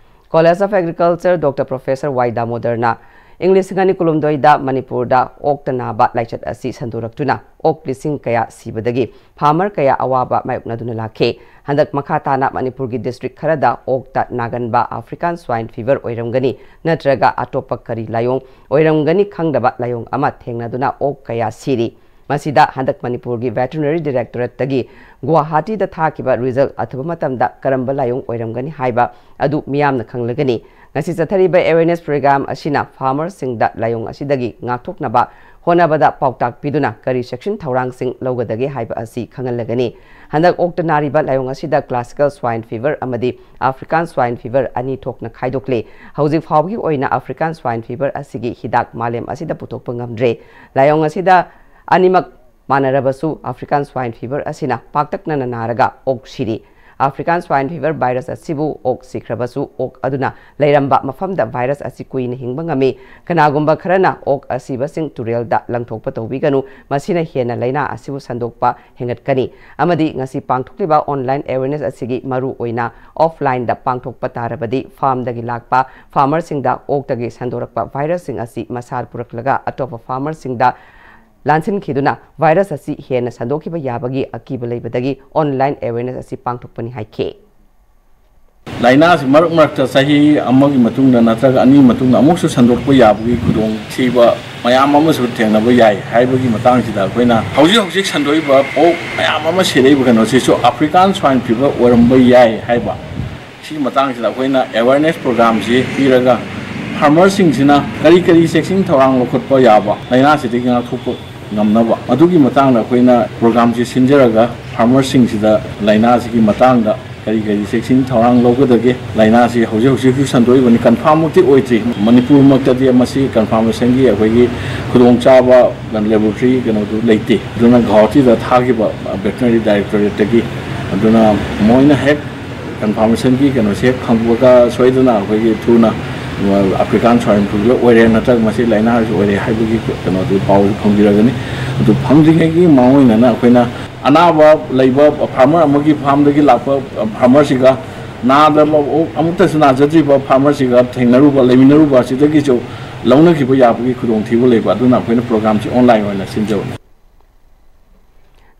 College of Agriculture Doctor Professor Y ꯗꯥꯃꯣꯗꯔꯅ ꯏꯪ ꯂꯤꯁꯤꯡ ꯑꯅꯤ ꯀꯨꯟꯍꯨꯝꯗꯣꯏꯗ ꯃꯅꯤꯄꯨꯔꯗ ꯑꯣꯛꯇ ꯅꯥꯕ ꯂꯥꯏꯆꯠ ꯑꯁꯤ ꯁꯟꯗꯣꯔꯛꯇꯨꯅ ꯑꯣꯛ ꯂꯤꯁꯤꯡ ꯀꯌꯥ ꯁꯤꯕꯗꯒꯤ farmer ꯀꯌꯥ ꯑꯋꯥꯕ ꯃꯥꯌꯣꯛꯅꯗꯨꯅ ꯂꯥꯛꯈꯤ꯫ ꯍꯟꯗꯛ ꯃꯈꯥ ꯇꯥꯅ ꯃꯅꯤꯄꯨꯔꯒꯤ district ꯈꯔꯗ ꯑꯣꯛꯇ ꯅꯥꯒꯟꯕ African swine fever ꯑꯣꯏꯔꯝꯒꯅꯤ ꯅꯠꯇ꯭ꯔꯒ ꯑꯇꯣꯞꯄ ꯀꯔꯤ ꯂꯥꯏꯑꯣꯡ ꯑꯣꯏꯔꯝꯒꯅꯤ ꯈꯪꯗꯕ ꯂꯥꯏꯑꯣꯡ ꯑꯃ ꯊꯦꯡꯅꯗꯨꯅ ꯑꯣꯛ ꯀꯌꯥ ꯁꯤꯔꯤ꯫ ꯃꯁꯤꯗ ꯍꯟꯗꯛ ꯃꯅꯤꯄꯨꯔꯒꯤ Veterinary Directorateꯇꯒꯤ ꯒꯨꯋꯥꯍꯥꯇꯤꯗ ꯊꯥꯈꯤꯕ result ꯑꯊꯨꯕ ꯃꯇꯝꯗ ꯀꯔꯝꯕ ꯂꯥꯏꯑꯣꯡ ꯑꯣꯏꯔꯝꯒꯅꯤ ꯍꯥꯏꯕ ꯑꯗꯨ ꯃꯤꯌꯥꯝꯅ ꯈꯪꯂꯒꯅꯤ꯫ ꯉꯁꯤ ꯆꯠꯊꯔꯤꯕ awareness program ꯑꯁꯤꯅ farmerꯁꯤꯡꯗ ꯂꯥꯏꯑꯣꯡ ꯑꯁꯤꯗꯒꯤ ꯉꯥꯛꯊꯣꯛꯅꯕ ꯍꯣꯠꯅꯕꯗ ꯄꯥꯎꯇꯥꯛ ꯄꯤꯗꯨꯅ ꯀꯔꯤ ꯆꯦꯛꯁꯤꯟ ꯊꯧꯔꯥꯡꯁꯤꯡ ꯂꯧꯒꯗꯒꯦ ꯍꯥꯏꯕ ꯑꯁꯤ ꯈꯪꯍꯜꯂꯒꯅꯤ꯫ ꯍꯟꯗꯛ ꯑꯣꯛꯇ ꯅꯥꯔꯤꯕ ꯂꯥꯏꯑꯣꯡ ꯑꯁꯤꯗ classical swine fever ꯑꯃꯗꯤ African swine fever ꯑꯅꯤ ꯊꯣꯛꯅ ꯈꯥꯏꯗꯣꯛꯂꯤ꯫ ꯍꯧꯖꯤꯛ ꯐꯥꯎꯕꯒꯤ ꯑꯣꯏꯅ African swine fever ꯑꯁꯤꯒꯤ ꯍꯤꯗꯥꯛ ꯃꯥꯂꯦꯝ ꯑꯁꯤꯗ ꯄꯨꯊꯣꯛꯄ ꯉꯝꯗ꯭ꯔꯦ꯫ ꯂꯥꯏꯑꯣꯡ ꯑꯁꯤꯗ ꯑꯅꯤꯃꯛ ꯃꯥꯟꯅꯔꯕꯁꯨ African swine fever ꯑꯁꯤꯅ ꯄꯥꯛꯇꯛꯅꯅ ꯅꯥꯔꯒ ꯑꯣꯛ ꯁꯤꯔꯤ꯫ African swine fever virus ꯑꯁꯤꯕꯨ ꯑꯣꯛ ꯁꯤꯈ꯭ꯔꯕꯁꯨ ꯑꯣꯛ ꯑꯗꯨꯅ ꯂꯩꯔꯝꯕ ꯃꯐꯝꯗ virus ꯑꯁꯤ ꯀꯨꯏꯅ ꯍꯤꯡꯕ ꯉꯝꯃꯤ꯫ ꯀꯅꯥꯒꯨꯝꯕ ꯈꯔꯅ ꯑꯣꯛ ꯑꯁꯤꯕꯁꯤꯡ ꯇꯨꯔꯦꯜꯗ ꯂꯪꯊꯣꯛꯄ ꯇꯧꯕꯤꯒꯅꯨ, ꯃꯁꯤꯅ ꯍꯦꯟꯅ ꯂꯥꯏꯅꯥ ꯑꯁꯤꯕꯨ ꯁꯟꯗꯣꯛꯄ ꯍꯦꯟꯒꯠꯀꯅꯤ꯫ ꯑꯃꯗꯤ ꯉꯁꯤ ꯄꯥꯡꯊꯣꯛꯂꯤꯕ online awareness ꯑꯁꯤꯒꯤ ꯃꯔꯨ ꯑꯣꯏꯅ offlineꯗ ꯄꯥꯡꯊꯣꯛꯄ ꯇꯥꯔꯕꯗꯤ farmꯗꯒꯤ ꯂꯥꯛꯄ farmerꯁꯤꯡꯗ ꯑꯣꯛꯇꯒꯤ ꯁꯟꯗꯣꯔꯛꯄ virusꯁꯤꯡ ꯑꯁꯤ ꯃꯁꯥ ꯄꯨꯔꯛꯂꯒ ꯑꯇꯣꯞꯄ farmerꯁꯤꯡꯗ ꯂꯥꯟꯁꯤꯟꯈꯤꯗꯨꯅ virus ꯑꯁꯤ ꯍꯦꯟꯅ ꯁꯟꯗꯣꯛꯈꯤꯕ ꯌꯥꯕꯒꯤ ꯑꯀꯤꯕ ꯂꯩꯕꯗꯒꯤ online awareness ꯑꯁꯤ ꯄꯥꯡꯊꯣꯛꯄꯅꯤ ꯍꯥꯏꯈꯤ꯫ ꯂꯥꯏꯅꯥꯁꯤ ꯃꯔꯛ ꯃꯔꯛꯇ ꯆꯍꯤ ꯑꯃꯒꯤ ꯃꯇꯨꯡꯗ ꯅꯠꯇ꯭ꯔꯒ ꯑꯅꯤ ꯃꯇꯨꯡꯗ ꯑꯃꯨꯛꯁꯨ ꯁꯟꯗꯣꯛꯄ ꯌꯥꯕꯒꯤ ꯈꯨꯗꯣꯡꯊꯤꯕ ꯃꯌꯥꯝ ꯑꯃꯁꯨ ꯊꯦꯡꯅꯕ ꯌꯥꯏ ꯍꯥꯏꯕꯒꯤ ꯃꯇꯥꯡꯁꯤꯗ ꯑꯩꯈꯣꯏꯅ ꯍꯧꯖꯤꯛ ꯍꯧꯖꯤꯛ ꯁꯟꯗꯣꯛꯏꯕ ꯑꯣꯛ ꯃꯌꯥꯝ ꯑꯃ ꯁꯤꯔꯛꯏꯕ ꯀꯩꯅꯣꯁꯤꯁꯨ African swine fever ꯑꯣꯏꯔꯝꯕ ꯌꯥꯏ ꯍꯥꯏꯕ ꯁꯤꯒꯤ ꯃꯇꯥꯡꯁꯤꯗ ꯑꯩꯈꯣꯏꯅ awareness programꯁꯤ ꯄꯤꯔꯒ farmerꯁꯤꯡꯁꯤꯅ ꯀꯔꯤ ꯀꯔꯤ ꯆꯦꯛꯁꯤꯟ ꯊꯧꯔꯥꯡ ꯂꯧꯈꯠꯄ ꯌꯥꯕ ꯂꯥꯏꯅꯥꯁꯤꯗꯒꯤ ꯉꯥꯛꯊꯣꯛꯄ ꯉꯝꯅꯕ, ꯑꯗꯨꯒꯤ ꯃꯇꯥꯡꯗ ꯑꯩꯈꯣꯏꯅ ꯄ꯭ꯔꯣꯒ꯭ꯔꯥꯝꯁꯤ ꯁꯤꯟꯖꯔꯒ ꯐꯥꯔꯃꯔꯁꯤꯡꯁꯤꯗ ꯂꯥꯏꯅꯥꯁꯤꯒꯤ ꯃꯇꯥꯡꯗ ꯀꯔꯤ ꯀꯔꯤ ꯆꯦꯛꯁꯤꯟ ꯊꯧꯔꯥꯡ ꯂꯧꯒꯗꯒꯦ, ꯂꯥꯏꯅꯥꯁꯤ ꯍꯧꯖꯤꯛ ꯍꯧꯖꯤꯛꯁꯨ ꯁꯟꯗꯣꯛꯏꯕꯅꯤ, ꯀꯟꯐꯥꯔꯝꯃꯛꯇꯤ ꯑꯣꯏꯗ꯭ꯔꯤ꯫ ꯃꯅꯤꯄꯨꯔꯃꯛꯇꯗꯤ ꯃꯁꯤ ꯀꯟꯐꯥꯔꯃꯦꯁꯟꯒꯤ ꯑꯩꯈꯣꯏꯒꯤ ꯈꯨꯗꯣꯡꯆꯥꯕ ꯂꯦꯕꯣꯔꯦꯇꯔꯤ ꯀꯩꯅꯣꯗꯨ ꯂꯩꯇꯦ꯫ ꯑꯗꯨꯅ ꯒꯧꯍꯥꯇꯤꯗ ꯊꯥꯈꯤꯕ ꯚꯦꯇꯅꯔꯤ ꯗꯥꯏꯔꯦꯛꯇꯣꯔꯦꯠꯇꯒꯤ, ꯑꯗꯨꯅ ꯃꯣꯏꯅ ꯍꯦꯛ ꯀꯟꯐꯥꯔꯃꯦꯁꯟꯒꯤ ꯀꯩꯅꯣꯁꯦ ꯍꯦꯛ ꯐꯪꯕꯒ ꯁꯣꯏꯗꯅ ꯑꯩꯈꯣꯏꯒꯤ ꯊꯨꯅ ꯑꯐ꯭ꯔꯤꯀꯥꯟ ꯁ꯭ꯋꯥꯏꯟ ꯐ꯭ꯂꯨꯗ ꯑꯣꯏꯔꯦ ꯅꯠꯇ꯭ꯔꯒ ꯃꯁꯤ ꯂꯥꯏꯅꯥꯁꯤ ꯑꯣꯏꯔꯦ ꯍꯥꯏꯕꯒꯤ ꯀꯩꯅꯣꯗꯨ ꯄꯥꯎꯁꯨ ꯐꯪꯕꯤꯔꯒꯅꯤ꯫ ꯑꯗꯨ ꯐꯪꯗ꯭ꯔꯤꯉꯩꯒꯤ ꯃꯥꯡꯑꯣꯏꯅꯅ ꯑꯩꯈꯣꯏꯅ ꯑꯅꯥꯕ ꯂꯩꯕ ꯐꯥꯔꯃꯔ ꯑꯃꯒꯤ ꯐꯥꯔꯝꯗꯒꯤ ꯂꯥꯛꯄ ꯐꯥꯔꯃꯔꯁꯤꯒ ꯅꯥꯗꯕ, ꯑꯃꯨꯛꯇꯁꯨ ꯅꯥꯖꯗ꯭ꯔꯤꯕ ꯐꯥꯔꯃꯔꯁꯤꯒ ꯊꯦꯡꯅꯔꯨꯕ, ꯂꯩꯃꯤꯟꯅꯔꯨꯕ ꯑꯁꯤꯗꯒꯤꯁꯨ ꯂꯧꯅꯈꯤꯕ ꯌꯥꯕꯒꯤ ꯈꯨꯗꯣꯡꯊꯤꯕ ꯂꯩꯕ꯫ ꯑꯗꯨꯅ ꯑꯩꯈꯣꯏꯅ ꯄ꯭ꯔꯣꯒ꯭ꯔꯥꯝꯁꯤ ꯑꯣꯟꯂꯥꯏꯟ ꯑꯣꯏꯅ ꯁꯤꯟꯖꯕꯅꯤ꯫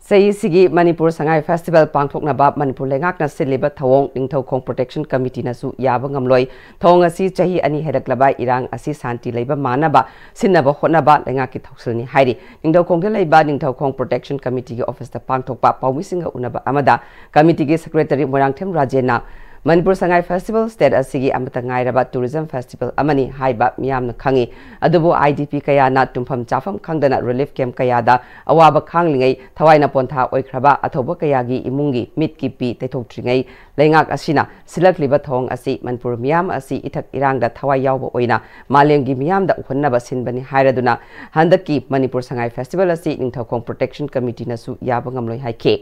ꯆꯍꯤꯁꯤꯒꯤ ꯃꯅꯤꯄꯨꯔ ꯁꯉꯥꯏ ꯐꯦꯁꯇꯤꯚꯦꯜ ꯄꯥꯡꯊꯣꯛꯅꯕ ꯃꯅꯤꯄꯨꯔ ꯂꯩꯉꯥꯛꯅ ꯁꯤꯜꯂꯤꯕ ꯊꯧꯑꯣꯡ ꯅꯤꯡꯊꯧꯈꯣꯡ ꯄ꯭ꯔꯣꯇꯦꯛꯁꯟ ꯀꯃꯤꯇꯤꯅꯁꯨ ꯌꯥꯕ ꯉꯝꯂꯣꯏ꯫ ꯊꯧꯑꯣꯡ ꯑꯁꯤ ꯆꯍꯤ ꯑꯅꯤ ꯍꯦꯜꯂꯛꯂꯕ ꯏꯔꯥꯡ ꯑꯁꯤ ꯁꯥꯟꯇꯤ ꯂꯩꯕ ꯃꯥꯟꯅꯕ ꯁꯤꯟꯅꯕ ꯍꯣꯠꯅꯕ ꯂꯩꯉꯥꯛꯀꯤ ꯊꯧꯁꯤꯜꯅꯤ ꯍꯥꯏꯔꯤ꯫ ꯅꯤꯡꯊꯧꯈꯣꯡꯗ ꯂꯩꯕ ꯅꯤꯡꯊꯧꯈꯣꯡ ꯄ꯭ꯔꯣꯇꯦꯛꯁꯟ ꯀꯃꯤꯇꯤꯒꯤ ꯑꯣꯐꯤꯁꯇ ꯄꯥꯡꯊꯣꯛꯄ ꯄꯥꯎꯃꯤꯁꯤꯡꯒ ꯎꯅꯕ ꯑꯃꯗ ꯀꯃꯤꯇꯤꯒꯤ secretary Moirangthem ꯔꯥꯖꯦꯟꯅ Manipur Sangai festival state ꯑꯁꯤꯒꯤ ꯑꯃꯠꯇ ꯉꯥꯏꯔꯕ ꯇꯨꯔꯤꯖꯝ ꯐꯦꯁꯇꯤꯚꯦꯜ ꯑꯃꯅꯤ ꯍꯥꯏꯕ ꯃꯤꯌꯥꯝꯅ ꯈꯪꯏ꯫ ꯑꯗꯨꯕꯨ ꯑꯥꯏ ꯗꯤ ꯄꯤ ꯀꯌꯥꯅ ꯇꯨꯝꯐꯝ ꯆꯥꯐꯝ ꯈꯪꯗꯅ ꯔꯤꯂꯤꯐ ꯀꯦꯝꯞ ꯀꯌꯥꯗ ꯑꯋꯥꯕ ꯈꯥꯡꯂꯤꯉꯩ ꯊꯋꯥꯏꯅ ꯄꯣꯟꯊꯥ ꯑꯣꯏꯈ꯭ꯔꯕ ꯑꯊꯧꯕ ꯀꯌꯥꯒꯤ ꯏꯃꯨꯡꯒꯤ ꯃꯤꯠꯀꯤ ꯄꯤ ꯇꯩꯊꯣꯛꯇ꯭ꯔꯤꯉꯩ ꯂꯩꯉꯥꯛ ꯑꯁꯤꯅ ꯁꯤꯜꯂꯛꯂꯤꯕ ꯊꯧꯑꯣꯡ ꯑꯁꯤ ꯃꯅꯤꯄꯨꯔ ꯃꯤꯌꯥꯝ ꯑꯁꯤ ꯏꯊꯛ ꯏꯔꯥꯡꯗ ꯊꯋꯥꯏ ꯌꯥꯎꯕ ꯑꯣꯏꯅ ꯃꯥꯂꯦꯝꯒꯤ ꯃꯤꯌꯥꯝꯗ ꯎꯍꯟꯅꯕ ꯁꯤꯟꯕꯅꯤ ꯍꯥꯏꯔꯗꯨꯅ ꯍꯟꯗꯛꯀꯤ ꯃꯅꯤꯄꯨꯔ ꯁꯉꯥꯏ ꯐꯦꯁꯇꯤꯚꯦꯜ ꯑꯁꯤ ꯅꯤꯡꯊꯧꯈꯣꯡ ꯄ꯭ꯔꯣꯇꯦꯛꯁꯟ ꯀꯃꯤꯇꯤꯅꯁꯨ ꯌꯥꯕ ꯉꯝꯂꯣꯏ ꯍꯥꯏꯈꯤ꯫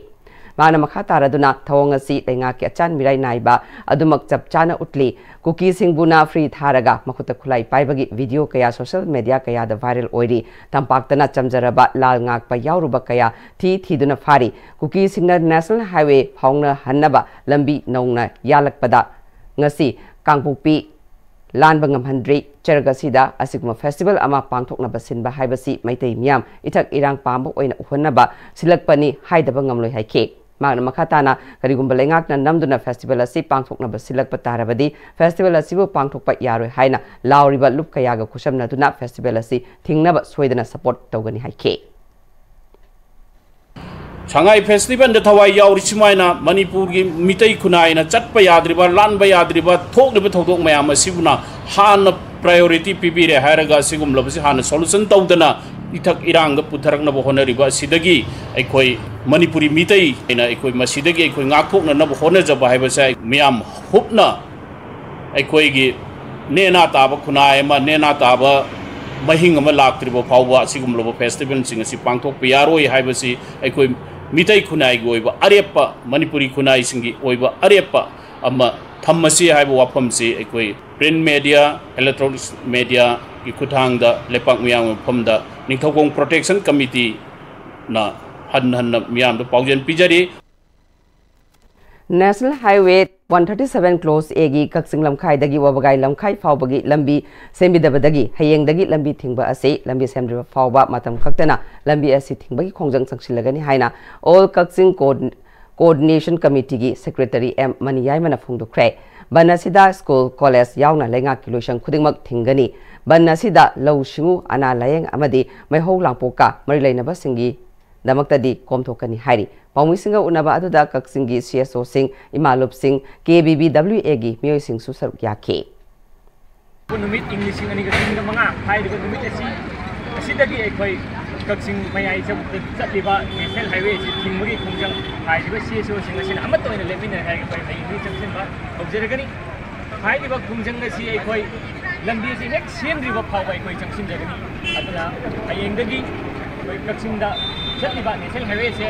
ꯃꯍꯥꯛꯅ ꯃꯈꯥ ꯇꯥꯔꯗꯨꯅ ꯊꯧꯑꯣꯡ ꯑꯁꯤ ꯂꯩꯉꯥꯛꯀꯤ ꯑꯆꯥꯟ ꯃꯤꯔꯥꯏ ꯅꯥꯏꯕ ꯑꯗꯨꯃꯛ ꯆꯞ ꯆꯥꯅ ꯎꯠꯂꯤ꯫ ꯀꯨꯀꯤꯁꯤꯡꯕꯨꯅ ꯐ꯭ꯔꯤ ꯊꯥꯔꯒ ꯃꯈꯨꯠꯇ ꯈꯨꯠꯂꯥꯏ ꯄꯥꯏꯕꯒꯤ ꯚꯤꯗꯤꯑꯣ ꯀꯌꯥ ꯁꯣꯁꯤꯌꯦꯜ ꯃꯦꯗꯤꯌꯥ ꯀꯌꯥꯗ ꯚꯥꯏꯔꯦꯜ ꯑꯣꯏꯔꯤ꯫ ꯇꯝꯄꯥꯛꯇꯅ ꯆꯝꯖꯔꯕ ꯂꯥꯜ ꯉꯥꯛꯄ ꯌꯥꯎꯔꯨꯕ ꯀꯌꯥ ꯊꯤ ꯊꯤꯗꯨꯅ ꯐꯥꯔꯤ꯫ ꯀꯨꯀꯤꯁꯤꯡꯅ ꯅꯦꯁꯅꯦꯜ ꯍꯥꯏꯋꯦ ꯐꯥꯎꯅꯍꯟꯅꯕ ꯂꯝꯕꯤ ꯅꯧꯅ ꯌꯥꯜꯂꯛꯄꯗ ꯉꯁꯤ ꯀꯥꯡꯄꯣꯛꯄꯤ ꯂꯥꯟꯕ ꯉꯝꯍꯟꯗ꯭ꯔꯤ꯫ ꯆꯔꯒ ꯑꯁꯤꯗ ꯑꯁꯤꯒꯨꯝꯕ ꯐꯦꯁꯇꯤꯚꯦꯜ ꯑꯃ ꯄꯥꯡꯊꯣꯛꯅꯕ ꯁꯤꯟꯕ ꯍꯥꯏꯕꯁꯤ ꯃꯩꯇꯩ ꯃꯤꯌꯥꯝ ꯏꯊꯛ ꯏꯔꯥꯡ ꯄꯥꯝꯕ ꯑꯣꯏꯅ ꯎꯍꯟꯅꯕ ꯁꯤꯜꯂꯛꯄꯅꯤ ꯍꯥꯏꯗꯕ ꯉꯝꯂꯣꯏ ꯍꯥꯏꯈꯤ꯫ ꯃꯍꯥꯛꯅ ꯃꯈꯥ ꯇꯥꯅ ꯀꯔꯤꯒꯨꯝꯕ ꯂꯩꯉꯥꯛꯅ ꯅꯝꯗꯨꯅ ꯐꯦꯁꯇꯤꯚꯦꯜ ꯑꯁꯤ ꯄꯥꯡꯊꯣꯛꯅꯕ ꯁꯤꯜꯂꯛꯄ ꯇꯥꯔꯕꯗꯤ ꯐꯦꯁꯇꯤꯚꯦꯜ ꯑꯁꯤꯕꯨ ꯄꯥꯡꯊꯣꯛꯄ ꯌꯥꯔꯣꯏ ꯍꯥꯏꯅ ꯂꯥꯎꯔꯤꯕ ꯂꯨꯞ ꯀꯌꯥꯒ ꯈꯨꯠꯁꯝꯅꯗꯨꯅ ꯐꯦꯁꯇꯤꯚꯦꯜ ꯑꯁꯤ ꯊꯤꯡꯅꯕ ꯁꯣꯏꯗꯅ ꯁꯄꯣꯔꯠ ꯇꯧꯒꯅꯤ ꯍꯥꯏꯈꯤ꯫ ꯁꯉꯥꯏ ꯐꯦꯁꯇꯤꯚꯦꯜꯗ ꯊꯋꯥꯏ ꯌꯥꯎꯔꯤ ꯁꯨꯃꯥꯏꯅ ꯃꯅꯤꯄꯨꯔꯒꯤ ꯃꯤꯇꯩ ꯈꯨꯟꯅꯥꯏꯅ ꯆꯠꯄ ꯌꯥꯗ꯭ꯔꯤꯕ, ꯂꯥꯟꯕ ꯌꯥꯗ꯭ꯔꯤꯕ ꯊꯣꯛꯂꯤꯕ ꯊꯧꯗꯣꯛ ꯃꯌꯥꯝ ꯑꯁꯤꯕꯨꯅ ꯍꯥꯟꯅ ꯄ꯭ꯔꯥꯏꯌꯣꯔꯤꯇꯤ ꯄꯤꯕꯤꯔꯦ ꯍꯥꯏꯔꯒ ꯑꯁꯤꯒꯨꯝꯂꯕꯁꯤ ꯍꯥꯟꯅ ꯁꯣꯂꯨꯁꯟ ꯇꯧꯗꯅ ꯏꯊꯛ ꯏꯔꯥꯡꯗ ꯄꯨꯊꯔꯛꯅꯕ ꯍꯣꯠꯅꯔꯤꯕ ꯑꯁꯤꯗꯒꯤ ꯑꯩꯈꯣꯏ ꯃꯅꯤꯄꯨꯔꯤ ꯃꯤꯇꯩ ꯑꯩꯅ ꯑꯩꯈꯣꯏ ꯃꯁꯤꯗꯒꯤ ꯑꯩꯈꯣꯏ ꯉꯥꯛꯊꯣꯛꯅꯅꯕ ꯍꯣꯠꯅꯖꯕ ꯍꯥꯏꯕꯁꯦ ꯃꯤꯌꯥꯝ ꯍꯨꯞꯅ ꯑꯩꯈꯣꯏꯒꯤ ꯅꯦꯅꯥ ꯇꯥꯕ ꯈꯨꯟꯅꯥꯏ ꯑꯃ, ꯅꯦꯅꯥ ꯇꯥꯕ ꯃꯍꯤꯡ ꯑꯃ ꯂꯥꯛꯇ꯭ꯔꯤꯕ ꯐꯥꯎꯕ ꯑꯁꯤꯒꯨꯝꯂꯕ ꯐꯦꯁꯇꯤꯚꯦꯜꯁꯤꯡ ꯑꯁꯤ ꯄꯥꯡꯊꯣꯛꯄ ꯌꯥꯔꯣꯏ ꯍꯥꯏꯕꯁꯤ ꯑꯩꯈꯣꯏ ꯃꯤꯇꯩ ꯈꯨꯟꯅꯥꯏꯒꯤ ꯑꯣꯏꯕ ꯑꯔꯦꯞꯄ, ꯃꯅꯤꯄꯨꯔꯤ ꯈꯨꯟꯅꯥꯏꯁꯤꯡꯒꯤ ꯑꯣꯏꯕ ꯑꯔꯦꯞꯄ ꯑꯃ ꯊꯝꯃꯁꯤ ꯍꯥꯏꯕ ꯋꯥꯐꯝꯁꯤ ꯑꯩꯈꯣꯏ ꯄ꯭ꯔꯤꯟ ꯃꯦꯗꯤꯌꯥ, ꯏꯂꯦꯛꯇ꯭ꯔꯣꯅꯤꯛꯁ ꯃꯦꯗꯤꯌꯥꯒꯤ ꯈꯨꯠꯊꯥꯡꯗ ꯂꯩꯄꯥꯛ ꯃꯤꯌꯥꯝꯒꯤ ꯃꯐꯝꯗ ꯅꯤꯡꯊꯧꯈꯣꯡ ꯄ꯭ꯔꯣꯇꯦꯛꯁꯟ ꯀꯃꯤꯇꯤꯅ ꯍꯟ ꯍꯟꯅ ꯃꯤꯌꯥꯝꯗ ꯄꯥꯎꯖꯦꯜ ꯄꯤꯖꯔꯤ꯫ National Highway one thirty seven Clause A ꯒꯤ ꯀꯛꯆꯤꯡ ꯂꯝꯈꯥꯏꯗꯒꯤ ꯋꯥꯕꯒꯥꯏ ꯂꯝꯈꯥꯏ ꯐꯥꯎꯕꯒꯤ ꯂꯝꯕꯤ ꯁꯦꯝꯕꯤꯗꯕꯗꯒꯤ ꯍꯌꯦꯡꯗꯒꯤ ꯂꯝꯕꯤ ꯊꯤꯡꯕ ꯑꯁꯤ ꯂꯝꯕꯤ ꯁꯦꯝꯗ꯭ꯔꯤꯕ ꯐꯥꯎꯕ ꯃꯇꯝ ꯈꯛꯇꯅ ꯂꯝꯕꯤ ꯑꯁꯤ ꯊꯤꯡꯕꯒꯤ ꯈꯣꯡꯖꯪ ꯆꯪꯁꯤꯜꯂꯒꯅꯤ ꯍꯥꯏꯅ All Kakching Coordination Committeeꯒꯤ Secretary M ꯃꯅꯤꯌꯥꯏꯃꯅ ꯐꯣꯡꯗꯣꯛꯈ꯭ꯔꯦ꯫ ꯕꯟ ꯑꯁꯤꯗ ꯁ꯭ꯀꯨꯜ, ꯀꯣꯂꯦꯖ ꯌꯥꯎꯅ ꯂꯩꯉꯥꯛꯀꯤ ꯂꯣꯏꯁꯪ ꯈꯨꯗꯤꯡꯃꯛ ꯊꯤꯡꯒꯅꯤ꯫ ꯕꯟ ꯑꯁꯤꯗ ꯂꯧꯎ ꯁꯤꯡꯎ, ꯑꯅꯥ ꯂꯥꯌꯦꯡ ꯑꯃꯗꯤ ꯃꯩꯍꯧ ꯂꯥꯡꯄꯣꯛꯀ ꯃꯔꯤ ꯂꯩꯅꯕꯁꯤꯡꯒꯤ ꯗꯃꯛꯇꯗꯤ ꯀꯣꯝꯊꯣꯛꯀꯅꯤ ꯍꯥꯏꯔꯤ꯫ ꯄꯥꯎꯃꯤꯁꯤꯡꯒ ꯎꯅꯕ ꯑꯗꯨꯗ ꯀꯛꯆꯤꯡꯒꯤ CSOꯁꯤꯡ, ꯏꯃꯥ ꯂꯨꯞꯁꯤꯡ, KBBWAꯒꯤ ꯃꯤꯑꯣꯏꯁꯤꯡꯁꯨ ꯁꯔꯨꯛ ꯌꯥꯈꯤ꯫ ꯅꯨꯃꯤꯠ ꯏꯪ ꯂꯤꯁꯤꯡ ꯑꯅꯤꯒ ꯀꯨꯟꯒ ꯃꯉꯥ ꯍꯥꯏꯔꯤꯕ ꯅꯨꯃꯤꯠ ꯑꯁꯤ ꯑꯁꯤꯗꯒꯤ ꯑꯩꯈꯣꯏ ꯀꯛꯆꯤꯡ ꯃꯌꯥꯏ ꯆꯠꯂꯤꯕ National Highway ꯑꯁꯤ ꯊꯤꯡꯕꯒꯤ ꯈꯣꯡꯖꯪ ꯍꯥꯏꯔꯤꯕ CSOꯁꯤꯡ ꯑꯁꯤꯅ ꯑꯃꯠꯇ ꯑꯣꯏꯅ ꯂꯦꯞꯃꯤꯟꯅꯔꯦ ꯍꯥꯏꯔꯒ ꯑꯩꯈꯣꯏ ꯍꯌꯦꯡꯗꯒꯤ ꯆꯪꯁꯤꯟꯕ ꯍꯧꯖꯔꯒꯅꯤ꯫ ꯍꯥꯏꯔꯤꯕ ꯈꯣꯡꯖꯪ ꯑꯁꯤ ꯑꯩꯈꯣꯏ ꯂꯝꯕꯤ ꯑꯁꯤ ꯍꯦꯛ ꯁꯦꯝꯗ꯭ꯔꯤꯕ ꯐꯥꯎꯕ ꯑꯩꯈꯣꯏ ꯆꯪꯁꯤꯟꯖꯒꯅꯤ꯫ ꯑꯗꯨꯅ ꯍꯌꯦꯡꯗꯒꯤ ꯑꯩꯈꯣꯏ ꯀꯛꯆꯤꯡꯗ ꯆꯠꯂꯤꯕ National Highwayꯁꯦ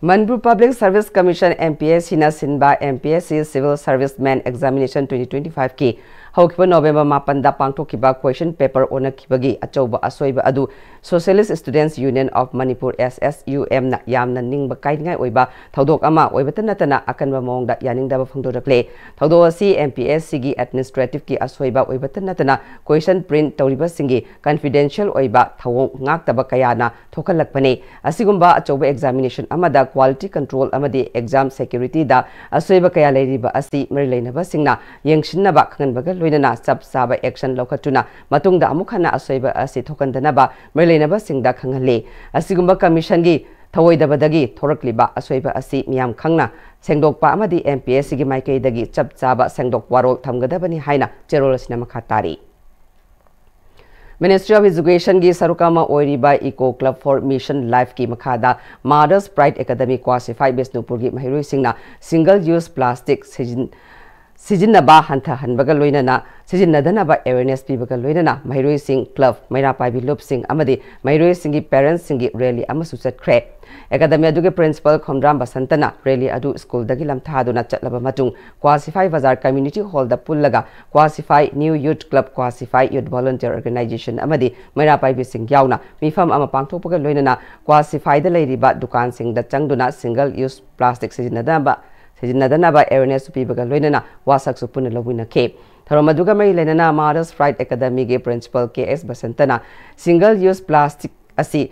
Manipur Public Service Commission, MPSCꯅ ꯁꯤꯟꯕ MPSC Civil Serviceman Examination twenty twenty fiveꯀꯤ ꯍꯧꯈꯤꯕ ꯅꯣꯕꯦꯝꯕꯔ ꯃꯥꯄꯟꯗ ꯄꯥꯡꯊꯣꯛꯈꯤꯕ question paper ꯑꯣꯟꯅꯈꯤꯕꯒꯤ ꯑꯆꯧꯕ ꯑꯁꯣꯏꯕ ꯑꯗꯨ Socialist Students Union of Manipur, SSUMꯅ ꯌꯥꯝꯅ ꯅꯤꯡꯕ ꯀꯥꯏꯅꯤꯡꯉꯥꯏ ꯑꯣꯏꯕ ꯊꯧꯗꯣꯛ ꯑꯃ ꯑꯣꯏꯕꯇ ꯅꯠꯇꯅ ꯑꯀꯟꯕ ꯃꯑꯣꯡꯗ ꯌꯥꯅꯤꯡꯗꯕ ꯐꯣꯡꯗꯣꯔꯛꯂꯦ꯫ ꯊꯧꯗꯣꯛ ꯑꯁꯤ MPSCꯒꯤ administrativeꯀꯤ ꯑꯁꯣꯏꯕ ꯑꯣꯏꯕꯇ ꯅꯠꯇꯅ question print ꯇꯧꯔꯤꯕꯁꯤꯡꯒꯤ confidential ꯑꯣꯏꯕ ꯊꯧꯑꯣꯡ ꯉꯥꯛꯇꯕ ꯀꯌꯥꯅ ꯊꯣꯛꯍꯜꯂꯛꯄꯅꯤ꯫ ꯑꯁꯤꯒꯨꯝꯕ ꯑꯆꯧꯕ examination ꯑꯃꯗ quality control ꯑꯃꯗꯤ exam securityꯗ ꯑꯁꯣꯏꯕ ꯀꯌꯥ ꯂꯩꯔꯤꯕ ꯑꯁꯤ ꯃꯔꯤ ꯂꯩꯅꯕꯁꯤꯡꯅ ꯌꯦꯡꯁꯤꯟꯅꯕ ꯈꯪꯍꯟꯕꯒ ꯂꯣꯏꯅꯅ ꯆꯞ ꯆꯥꯕ action ꯂꯧꯈꯠꯇꯨꯅ ꯃꯇꯨꯡꯗ ꯑꯃꯨꯛ ꯍꯟꯅ ꯑꯁꯣꯏꯕ ꯑꯁꯤ ꯊꯣꯛꯍꯟꯗꯅꯕ ꯃꯔꯤ ꯂꯩꯅꯕꯁꯤꯡꯗ ꯈꯪꯍꯜꯂꯤ꯫ ꯑꯁꯤꯒꯨꯝꯕ commissionꯒꯤ ꯊꯧꯑꯣꯏꯗꯕꯗꯒꯤ ꯊꯣꯔꯛꯂꯤꯕ ꯑꯁꯣꯏꯕ ꯑꯁꯤ ꯃꯤꯌꯥꯝ ꯈꯪꯅ ꯁꯦꯡꯗꯣꯛꯄ ꯑꯃꯗꯤ MPSCꯒꯤ ꯃꯥꯏꯀꯩꯗꯒꯤ ꯆꯞ ꯆꯥꯕ ꯁꯦꯡꯗꯣꯛ ꯋꯥꯔꯣꯜ ꯊꯝꯒꯗꯕꯅꯤ ꯍꯥꯏꯅ ꯆꯦꯔꯣꯜ ꯑꯁꯤꯅ ꯃꯈꯥ ꯇꯥꯔꯤ꯫ Ministry of Educationꯒꯤ ꯁꯔꯨꯛ ꯑꯃ ꯑꯣꯏꯔꯤꯕ Eco Club for Mission Lifeꯀꯤ ꯃꯈꯥꯗ Mother's Pride Academy Quasify ꯕꯤꯁꯅꯨꯄꯨꯔꯒꯤ ꯃꯍꯩꯔꯣꯏꯁꯤꯡꯅ single use plastic ꯁꯤꯖꯤꯟ-, ꯁꯤꯖꯤꯟꯅꯕ ꯍꯟꯊꯍꯟꯕꯒ ꯂꯣꯏꯅꯅ ꯁꯤꯖꯤꯟꯅꯗꯅꯕ awareness ꯄꯤꯕꯒ ꯂꯣꯏꯅꯅ ꯃꯍꯩꯔꯣꯏꯁꯤꯡ, club, ꯃꯩꯔꯥ ꯄꯥꯏꯕꯤ ꯂꯨꯞꯁꯤꯡ ꯑꯃꯗꯤ ꯃꯍꯩꯔꯣꯏꯁꯤꯡꯒꯤ parentsꯁꯤꯡꯒꯤ rally ꯑꯃꯁꯨ ꯆꯠꯈ꯭ꯔꯦ꯫ Academy ꯑꯗꯨꯒꯤ principal ꯈꯣꯝꯗ꯭ꯔꯥꯝ ꯕꯁꯟꯇꯅ rally ꯑꯗꯨ schoolꯗꯒꯤ ꯂꯝꯊꯥꯗꯨꯅ ꯆꯠꯂꯕ ꯃꯇꯨꯡ ꯀ꯭ꯋꯥꯁꯤꯐꯥꯏ ꯕꯖꯥꯔ community hallꯗ ꯄꯨꯜꯂꯒ Kwasiphai New Youth Club, Kwasiphai Youth Volunteer Organization ꯑꯃꯗꯤ ꯃꯩꯔꯥ ꯄꯥꯏꯕꯤꯁꯤꯡ ꯌꯥꯎꯅ ꯃꯤꯐꯝ ꯑꯃ ꯄꯥꯡꯊꯣꯛꯄꯒ ꯂꯣꯏꯅꯅ ꯀ꯭ꯋꯥꯁꯤꯐꯥꯏꯗ ꯂꯩꯔꯤꯕ ꯗꯨꯀꯥꯟꯁꯤꯡꯗ ꯆꯪꯗꯨꯅ single use plastic ꯁꯤꯖꯤꯟꯅꯗꯅꯕ, ꯁꯤꯖꯤꯟꯅꯗꯅꯕ awareness ꯄꯤꯕꯒ ꯂꯣꯏꯅꯅ ꯋꯥꯁꯛꯁꯨ ꯄꯨꯟꯅ ꯂꯧꯃꯤꯟꯅꯈꯤ꯫ ꯊꯧꯔꯝ ꯑꯗꯨꯒ ꯃꯔꯤ ꯂꯩꯅꯅ Mother's Pride Academyꯒꯤ principal ꯀꯦ ꯑꯦꯁ ꯕꯁꯟꯇꯅ single use plastic ꯑꯁꯤ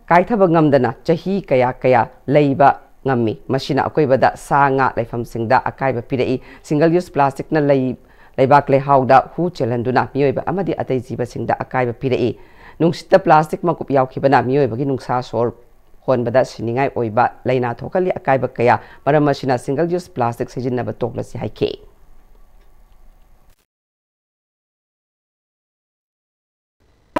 ꯀꯥꯏꯊꯕ ꯉꯝꯗꯅ ꯆꯍꯤ ꯀꯌꯥ ꯀꯌꯥ ꯂꯩꯕ ꯉꯝꯃꯤ꯫ ꯃꯁꯤꯅ ꯑꯀꯣꯏꯕꯗ ꯁꯥ ꯉꯥ ꯂꯩꯐꯝꯁꯤꯡꯗ ꯑꯀꯥꯏꯕ ꯄꯤꯔꯛꯏ꯫ Single use plasticꯅ ꯂꯩ-, ꯂꯩꯕꯥꯛ ꯂꯩꯍꯥꯎꯗ ꯍꯨ ꯆꯦꯜꯍꯟꯗꯨꯅ ꯃꯤꯑꯣꯏꯕ ꯑꯃꯗꯤ ꯑꯇꯩ ꯖꯤꯕꯁꯤꯡꯗ ꯑꯀꯥꯏꯕ ꯄꯤꯔꯛꯏ꯫ ꯅꯨꯡꯁꯤꯠꯇ plastic ꯃꯀꯨꯞ ꯌꯥꯎꯈꯤꯕꯅ ꯃꯤꯑꯣꯏꯕꯒꯤ ꯅꯨꯡꯁꯥ ꯁꯣꯔ ꯍꯣꯟꯕꯗ ꯁꯤꯅꯤꯡꯉꯥꯏ ꯑꯣꯏꯕ ꯂꯥꯏꯅꯥ ꯊꯣꯛꯍꯜꯂꯤ꯫ ꯑꯀꯥꯏꯕ ꯀꯌꯥ, ꯃꯔꯝ ꯑꯁꯤꯅ single use plastic ꯁꯤꯖꯤꯟꯅꯕ ꯇꯣꯛꯂꯁꯤ ꯍꯥꯏꯈꯤ꯫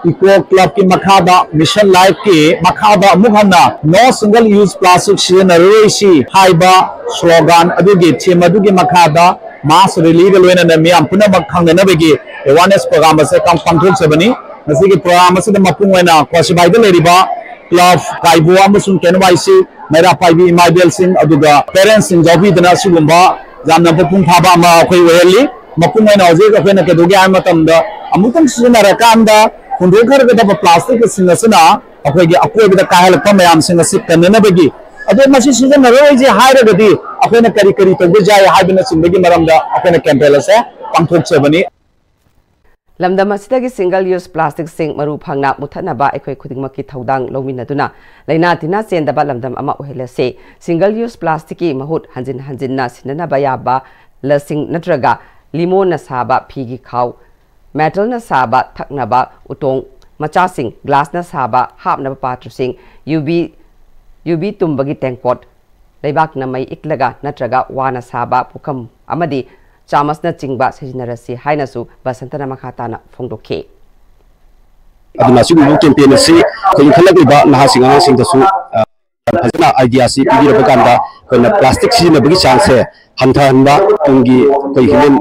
Eco Clubꯀꯤ ꯃꯈꯥꯗ, Mission Lifeꯀꯤ ꯃꯈꯥꯗ ꯑꯃꯨꯛ ꯍꯟꯅ No Single Use Plastic ꯁꯤꯖꯤꯟꯅꯔꯔꯣꯏꯁꯤ ꯍꯥꯏꯕ slogan ꯑꯗꯨꯒꯤ theme ꯑꯗꯨꯒꯤ ꯃꯈꯥꯗ mass rallyꯒ ꯂꯣꯏꯅꯅ ꯃꯤꯌꯥꯝ ꯄꯨꯝꯅꯃꯛ ꯈꯪꯅꯅꯕꯒꯤ awareness program ꯑꯁꯦ ꯄꯥꯡ-, ꯄꯥꯡꯊꯣꯛꯆꯕꯅꯤ꯫ ꯃꯁꯤꯒꯤ program ꯑꯁꯤꯗ ꯃꯄꯨꯡ ꯑꯣꯏꯅ ꯀ꯭ꯋꯥꯁꯤꯐꯥꯏꯗ ꯂꯩꯔꯤꯕ club, ꯀꯥꯏꯕꯣ ꯑꯃꯁꯨꯡ ꯀꯦꯟ ꯋꯥꯏ ꯁꯤ, ꯃꯩꯔꯥ ꯄꯥꯏꯕꯤ ꯏꯃꯥ ꯏꯕꯦꯜꯁꯤꯡ, ꯑꯗꯨꯒ parentsꯁꯤꯡ ꯌꯥꯎꯕꯤꯗꯨꯅ ꯑꯁꯤꯒꯨꯝꯕ ꯌꯥꯝꯅ ꯃꯄꯨꯡ ꯐꯥꯕ ꯑꯃ ꯑꯩꯈꯣꯏ ꯑꯣꯏꯍꯜꯂꯤ꯫ ꯃꯄꯨꯡ ꯑꯣꯏꯅ ꯍꯧꯖꯤꯛ ꯑꯩꯈꯣꯏꯅ ꯀꯩꯗꯧꯒꯦ ꯍꯥꯏꯕ ꯃꯇꯝꯗ, ꯑꯃꯨꯛꯇꯪ ꯁꯤꯖꯤꯟꯅꯔꯀꯥꯟꯗ ꯍꯨꯟꯗꯣꯛꯈ꯭ꯔꯒꯗꯕ plasticꯁꯤꯡ ꯑꯁꯤꯅ ꯑꯩꯈꯣꯏꯒꯤ ꯑꯀꯣꯏꯕꯗ ꯀꯥꯏꯍꯜꯂꯛꯄ ꯃꯌꯥꯝꯁꯤꯡ ꯑꯁꯤ ꯀꯟꯅꯅꯕꯒꯤ, ꯑꯗꯣ ꯃꯁꯤ ꯁꯤꯖꯤꯟꯅꯔꯣꯏꯁꯦ ꯍꯥꯏꯔꯒꯗꯤ ꯑꯩꯈꯣꯏꯅ ꯀꯔꯤ ꯀꯔꯤ ꯇꯧꯕ ꯌꯥꯏ ꯍꯥꯏꯕꯅꯆꯤꯡꯕꯒꯤ ꯃꯔꯝꯗ ꯑꯩꯈꯣꯏꯅ campaign ꯑꯁꯦ ꯄꯥꯡꯊꯣꯛꯆꯕꯅꯤ꯫ ꯂꯝꯗꯝ ꯑꯁꯤꯗꯒꯤ single use plasticꯁꯤꯡ ꯃꯔꯨ ꯐꯪꯅ ꯃꯨꯊꯠꯅꯕ ꯑꯩꯈꯣꯏ ꯈꯨꯗꯤꯡꯃꯛꯀꯤ ꯊꯧꯗꯥꯡ ꯂꯧꯃꯤꯟꯅꯗꯨꯅ ꯂꯥꯏꯅꯥ ꯇꯤꯟꯅ ꯆꯦꯟꯗꯕ ꯂꯝꯗꯝ ꯑꯃ ꯑꯣꯏꯍꯜꯂꯁꯤ꯫ Single use plasticꯀꯤ ꯃꯍꯨꯠ ꯍꯟꯖꯤꯟ ꯍꯟꯖꯤꯟꯅ ꯁꯤꯖꯤꯟꯅꯕ ꯌꯥꯕ ꯂꯁꯤꯡ ꯅꯠꯇ꯭ꯔꯒ ꯂꯤꯃꯣꯟꯅ ꯁꯥꯕ ꯐꯤꯒꯤ ꯈꯥꯎ, metalꯅ ꯁꯥꯕ ꯊꯛꯅꯕ ꯎꯇꯣꯡ ꯃꯆꯥꯁꯤꯡ, glassꯅ ꯁꯥꯕ ꯍꯥꯞꯅꯕ ꯄꯥꯇ꯭ꯔꯁꯤꯡ, ꯌꯨꯕꯤ, ꯌꯨꯕꯤ ꯇꯨꯝꯕꯒꯤ ꯇꯦꯡꯀꯣꯠ, ꯂꯩꯕꯥꯛꯅ ꯃꯩ ꯏꯛꯂꯒ ꯅꯠꯇ꯭ꯔꯒ ꯋꯥꯅ ꯁꯥꯕ ꯄꯨꯈꯝ ꯑꯃꯗꯤ ꯆꯥꯃꯁꯅꯆꯤꯡꯕ ꯁꯤꯖꯤꯟꯅꯔꯁꯤ ꯍꯥꯏꯅꯁꯨ ꯕꯁꯟꯇꯅ ꯃꯈꯥ ꯇꯥꯅ ꯐꯣꯡꯗꯣꯛꯈꯤ꯫ ꯑꯗꯨꯅ ꯑꯁꯤꯒꯨꯝꯕ ꯀꯦꯝꯄꯦꯟ ꯑꯁꯤ ꯑꯩꯈꯣꯏ ꯏꯟꯈꯠꯂꯛꯂꯤꯕ ꯅꯍꯥꯁꯤꯡ ꯑꯉꯥꯡꯁꯤꯡꯗꯁꯨ, ꯑ, ꯌꯥꯝ ꯐꯖꯅ ꯑꯥꯏꯗꯤꯌꯥꯁꯤ ꯄꯤꯕꯤꯔꯕ ꯀꯥꯟꯗ ꯑꯩꯈꯣꯏꯅ ꯄ꯭ꯂꯥꯁꯇꯤꯛ ꯁꯤꯖꯤꯟꯅꯕꯒꯤ ꯆꯥꯡꯁꯦ ꯍꯟꯊꯍꯟꯕ, ꯇꯨꯡꯒꯤ ꯑꯩꯈꯣꯏ ꯍ꯭ꯌꯨꯃꯦꯟ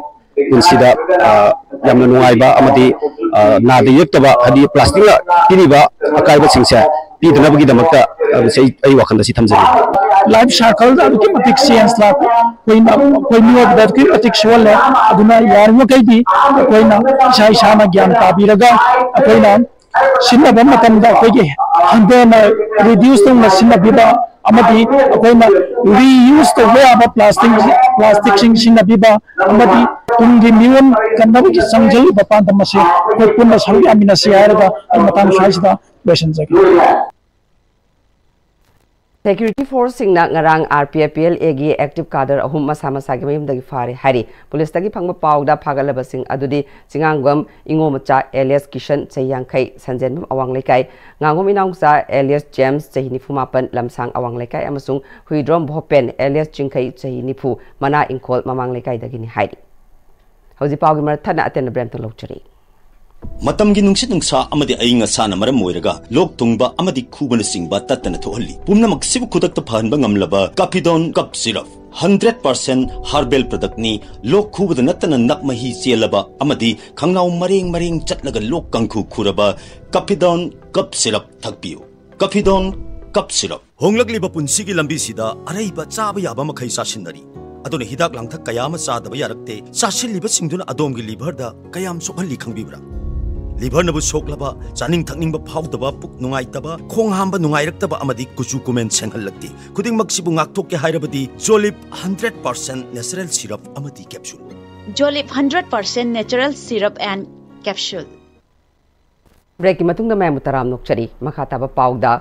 ꯄꯨꯟꯁꯤꯗ, ꯑ, ꯌꯥꯝꯅ ꯅꯨꯡꯉꯥꯏꯕ ꯑꯃꯗꯤ, ꯑ, ꯅꯥꯗ ꯌꯦꯛꯇꯕ, ꯍꯥꯏꯗꯤ ꯄ꯭ꯂꯥꯁꯇꯤꯛꯅ ꯄꯤꯔꯤꯕ ꯑꯀꯥꯏꯕꯁꯤꯡꯁꯦ ꯄꯤꯗꯅꯕꯒꯤꯗꯃꯛꯇ, ꯑ, ꯑꯩ, ꯑꯩ ꯋꯥꯈꯜꯗ ꯁꯤ ꯊꯝꯖꯅꯤꯡꯉꯤ꯫ ꯂꯥꯏꯐ ꯁꯥꯏꯀꯜꯗ ꯑꯗꯨꯛꯀꯤ ꯃꯇꯤꯛ ꯆꯦꯟꯖ ꯂꯥꯛꯄ, ꯑꯩꯈꯣꯏꯅ, ꯑꯩꯈꯣꯏ ꯃꯤꯑꯣꯏꯕꯗ ꯑꯗꯨꯛꯀꯤ ꯃꯇꯤꯛ ꯁꯣꯛꯍꯜꯂꯦ꯫ ꯑꯗꯨꯅ ꯌꯥꯔꯤꯕꯃꯈꯩꯗꯤ ꯑꯩꯈꯣꯏꯅ ꯏꯁꯥ ꯏꯁꯥꯅ ꯒ꯭ꯌꯥꯟ ꯇꯥꯕꯤꯔꯒ ꯑꯩꯈꯣꯏꯅ ꯁꯤꯖꯤꯟꯅꯕ ꯃꯇꯝꯗ ꯑꯩꯈꯣꯏꯒꯤ ꯍꯟꯊꯅ ꯔꯤꯗ꯭ꯌꯨꯁ ꯇꯧꯅ ꯁꯤꯖꯤꯟꯅꯕꯤꯕ ꯑꯃꯗꯤ ꯑꯩꯈꯣꯏꯅ ꯔꯤꯌꯨꯁ ꯇꯧꯕ ꯌꯥꯕ ꯄ꯭ꯂꯥꯁꯇꯤꯛ, ꯄ꯭ꯂꯥꯁꯇꯤꯛꯁꯤꯡ ꯁꯤꯖꯤꯟꯅꯕꯤꯕ ꯑꯃꯗꯤ ꯇꯨꯡꯒꯤ ꯃꯤꯔꯣꯜ ꯀꯟꯅꯕꯒꯤ ꯆꯪꯖꯜꯂꯤꯕ ꯄꯥꯟꯗꯝ ꯑꯁꯤ ꯑꯩꯈꯣꯏ ꯄꯨꯟꯅ ꯁꯔꯨꯛ ꯌꯥꯃꯤꯟꯅꯁꯤ ꯍꯥꯏꯔꯒ ꯑꯩ ꯃꯇꯥꯡ ꯁ꯭ꯋꯥꯏꯁꯤꯗ ꯂꯣꯏꯁꯤꯟꯖꯒꯦ꯫ ꯁꯦꯀ꯭ꯌꯨꯔꯤꯇꯤ ꯐꯣꯔꯁꯁꯤꯡꯅ ꯉꯔꯥꯡ R P F P L ꯑꯦꯒꯤ ꯑꯦꯛꯇꯤꯚ ꯀꯥꯗꯔ ꯑꯍꯨꯝ ꯃꯁꯥ ꯃꯁꯥꯒꯤ ꯃꯌꯨꯝꯗꯒꯤ ꯐꯥꯔꯦ ꯍꯥꯏꯔꯤ꯫ ꯄꯨꯂꯤꯁꯇꯒꯤ ꯐꯪꯕ ꯄꯥꯎꯗ ꯐꯥꯒꯠꯂꯕꯁꯤꯡ ꯑꯗꯨꯗꯤ ꯆꯤꯉꯥꯡꯕꯝ ꯏꯉꯣꯃꯆꯥ ꯑꯦꯂꯤꯌꯥꯁ ꯀꯤꯁꯟ, ꯆꯍꯤ ꯌꯥꯡꯈꯩ, ꯁꯟꯖꯦꯟꯕꯝ ꯑꯋꯥꯡ ꯂꯩꯀꯥꯏ, ꯉꯥꯉꯣꯝ ꯏꯅꯥꯎꯆꯥ ꯑꯦꯂꯤꯌꯥꯁ ꯖꯦꯝꯁ, ꯆꯍꯤ ꯅꯤꯐꯨ ꯃꯥꯄꯟ, ꯂꯝꯁꯥꯡ ꯑꯋꯥꯡ ꯂꯩꯀꯥꯏ, ꯑꯃꯁꯨꯡ ꯍꯨꯏꯗ꯭ꯔꯣꯝ ꯚꯣꯄꯦꯟ ꯑꯦꯂꯤꯌꯥꯁ ꯆꯤꯡꯈꯩ, ꯆꯍꯤ ꯅꯤꯐꯨ, ꯃꯅꯥ ꯏꯪꯈꯣꯜ ꯃꯃꯥꯡ ꯂꯩꯀꯥꯏꯗꯒꯤꯅꯤ ꯍꯥꯏꯔꯤ꯫ ꯍꯧꯖꯤꯛ ꯄꯥꯎꯒꯤ ꯃꯔꯛ ꯊꯠꯅ ꯑꯇꯦꯟꯕ ꯕ꯭ꯔꯦꯛ ꯑꯃꯇꯪ ꯂꯧꯖꯔꯤ꯫ ꯃꯇꯝꯒꯤ ꯅꯨꯡꯁꯤꯠ ꯅꯨꯡꯁꯥ ꯑꯃꯗꯤ ꯑꯏꯪ ꯑꯁꯥꯅ ꯃꯔꯝ ꯑꯣꯏꯔꯒ ꯂꯣꯛ ꯊꯨꯡꯕ ꯑꯃꯗꯤ ꯈꯨꯕꯅꯆꯤꯡꯕ ꯇꯠꯇꯅ ꯊꯣꯛꯍꯜꯂꯤ꯫ ꯄꯨꯝꯅꯃꯛꯁꯤꯕꯨ ꯈꯨꯗꯛꯇ ꯐꯍꯟꯕ ꯉꯝꯂꯕ ꯀꯥꯐꯤꯗꯣꯟ cough syrup. Hundred percent herbal ꯄ꯭ꯔꯗꯛꯅꯤ꯫ ꯂꯣꯛ ꯈꯨꯕꯗ ꯅꯠꯇꯅ ꯅꯞ ꯃꯍꯤ ꯆꯦꯜꯂꯕ ꯑꯃꯗꯤ ꯈꯪꯅꯥꯎ ꯃꯔꯦꯡ ꯃꯔꯦꯡ ꯆꯠꯂꯒ ꯂꯣꯛ ꯀꯥꯡꯈꯨ ꯈꯨꯔꯕ ꯀꯥꯐꯤꯗꯣꯟ ꯀꯞ ꯁꯤꯔꯞ ꯊꯛꯄꯤꯌꯨ꯫ ꯀꯥꯐꯤꯗꯣꯟ cough syrup. ꯍꯣꯡꯂꯛꯂꯤꯕ ꯄꯨꯟꯁꯤꯒꯤ ꯂꯝꯕꯤꯁꯤꯗ ꯑꯔꯩꯕ ꯆꯥꯕ ꯌꯥꯕ ꯃꯈꯩ ꯆꯥꯁꯤꯟꯅꯔꯤ꯫ ꯑꯗꯨꯅ ꯍꯤꯗꯥꯛ ꯂꯥꯡꯊꯛ ꯀꯌꯥ ꯑꯃ ꯆꯥꯗꯕ ꯌꯥꯔꯛꯇꯦ꯫ ꯆꯥꯁꯤꯜꯂꯤꯕꯁꯤꯡꯗꯨꯅ ꯑꯗꯣꯝꯒꯤ ꯂꯤꯚꯔꯗ ꯀꯌꯥꯝ ꯁꯣꯛꯍꯜꯂꯤ ꯈꯪꯕꯤꯕ꯭ꯔꯥ? ꯂꯤꯚꯔꯅꯕꯨ ꯁꯣꯛꯂꯕ, ꯆꯥꯅꯤꯡ ꯊꯛꯅꯤꯡꯕ ꯐꯥꯎꯗꯕ, ꯄꯨꯛ ꯅꯨꯡꯉꯥꯏꯇꯕ, ꯈꯣꯡ ꯍꯥꯝꯕ ꯅꯨꯡꯉꯥꯏꯔꯛꯇꯕ ꯑꯃꯗꯤ ꯀꯨꯆꯨ ꯀꯨꯃꯦꯟ ꯁꯦꯡꯍꯜꯂꯛꯇꯦ꯫ ꯈꯨꯗꯤꯡꯃꯛꯁꯤꯕꯨ ꯉꯥꯛꯊꯣꯛꯀꯦ ꯍꯥꯏꯔꯕꯗꯤ ꯖꯣꯂꯤꯞ ꯍꯟꯗ꯭ꯔꯦꯠ ꯄꯥꯔꯁꯦꯟ ꯅꯦꯆꯔꯦꯜ ꯁꯤꯔꯞ ꯑꯃꯗꯤ capsule. Jolib hundred percent natural syrup and capsule. ꯕ꯭ꯔꯦꯛꯀꯤ ꯃꯇꯨꯡꯗ ꯃꯌꯥꯝꯕꯨ ꯇꯔꯥꯝꯅ ꯑꯣꯛꯆꯔꯤ꯫ ꯃꯈꯥ ꯇꯥꯕ ꯄꯥꯎꯗ,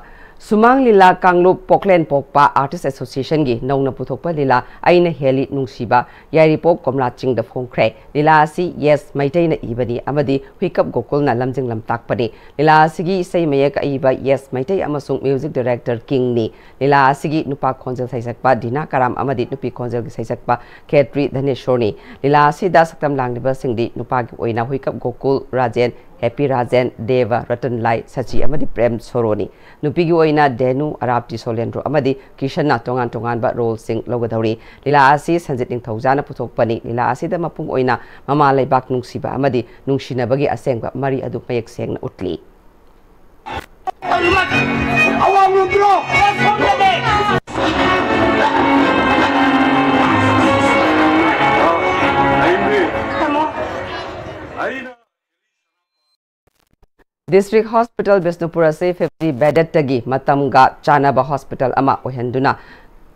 ꯁꯨꯃꯥꯡ ꯂꯤꯂꯥ ꯀꯥꯡꯂꯨꯞ ꯄꯣꯛꯂꯦꯟ ꯄꯣꯛꯄ ꯑꯥꯔꯇꯤꯁ ꯑꯦꯁꯣꯁꯤꯌꯦꯁꯟꯒꯤ ꯅꯧꯅ ꯄꯨꯊꯣꯛꯄ ꯂꯤꯂꯥ ꯑꯩꯅ ꯍꯦꯜꯂꯤ ꯅꯨꯡꯁꯤꯕ ꯌꯥꯏꯔꯤꯄꯣꯛ ꯀꯣꯝꯂꯥ ꯆꯤꯡꯗ ꯐꯣꯡꯈ꯭ꯔꯦ꯫ ꯂꯤꯂꯥ ꯑꯁꯤ ꯌꯦꯁ ꯃꯩꯇꯩꯅ ꯏꯕꯅꯤ ꯑꯃꯗꯤ ꯍꯨꯏꯀꯞ ꯒꯣꯀꯨꯜꯅ ꯂꯝꯖꯤꯡ ꯂꯝꯇꯥꯛꯄꯅꯤ꯫ ꯂꯤꯂꯥ ꯑꯁꯤꯒꯤ ꯏꯁꯩ ꯃꯌꯦꯛ ꯑꯏꯕ ꯌꯦꯁ ꯃꯩꯇꯩ ꯑꯃꯁꯨꯡ ꯃ꯭ꯌꯨꯖꯤꯛ ꯗꯥꯏꯔꯦꯛꯇꯔ ꯀꯤꯡꯅꯤ꯫ ꯂꯤꯂꯥ ꯑꯁꯤꯒꯤ ꯅꯨꯄꯥ ꯈꯣꯟꯖꯦꯜ ꯁꯩꯁꯛꯄ ꯗꯤꯅꯥ ꯀꯔꯥꯝ ꯑꯃꯗꯤ ꯅꯨꯄꯤ ꯈꯣꯟꯖꯦꯜꯒꯤ ꯁꯩꯁꯛꯄ ꯈꯦꯇ꯭ꯔꯤ ꯙꯅꯦꯁꯣꯔꯅꯤ꯫ ꯂꯤꯂꯥ ꯑꯁꯤꯗ ꯁꯛꯇꯝ ꯂꯥꯡꯂꯤꯕꯁꯤꯡꯗꯤ ꯅꯨꯄꯥꯒꯤ ꯑꯣꯏꯅ ꯍꯨꯏꯀꯞ ꯒꯣꯀꯨꯜ, ꯔꯥꯖꯦꯟ, ꯍꯦꯄꯤ ꯔꯥꯖꯦꯟ, ꯗꯦꯕ, ꯔꯇꯟ ꯂꯥꯏ, ꯁꯆꯤ ꯑꯃꯗꯤ ꯄ꯭ꯔꯦꯝ ꯁꯣꯔꯣꯅꯤ꯫ ꯅꯨꯄꯤꯒꯤ ꯑꯣꯏꯅ ꯙꯦꯅꯨ, ꯑꯔꯥꯞꯇꯤ ꯁꯣꯂꯦꯟꯗ꯭ꯔꯣ ꯑꯃꯗꯤ ꯀꯤꯁꯟꯅ ꯇꯣꯉꯥꯟ ꯇꯣꯉꯥꯟꯕ ꯔꯣꯜꯁꯤꯡ ꯂꯧꯒꯗꯧꯔꯤ꯫ ꯂꯤꯂꯥ ꯑꯁꯤ ꯁꯟꯖꯤꯠ ꯅꯤꯡꯊꯧꯖꯥꯅ ꯄꯨꯊꯣꯛꯄꯅꯤ꯫ ꯂꯤꯂꯥ ꯑꯁꯤꯗ ꯃꯄꯨꯡ ꯑꯣꯏꯅ ꯃꯃꯥ ꯂꯩꯕꯥꯛ ꯅꯨꯡꯁꯤꯕ ꯑꯃꯗꯤ ꯅꯨꯡꯁꯤꯅꯕꯒꯤ ꯑꯁꯦꯡꯕ ꯃꯔꯤ ꯑꯗꯨ ꯃꯌꯦꯛ ꯁꯦꯡꯅ ꯎꯠꯂꯤ꯫ District Hospital ꯕꯤꯁꯅꯨꯄꯨꯔ ꯑꯁꯤ fifty beddedꯇꯒꯤ ꯃꯇꯝꯒ ꯆꯥꯟꯅꯕ hospital ꯑꯃ ꯑꯣꯏꯍꯟꯗꯨꯅ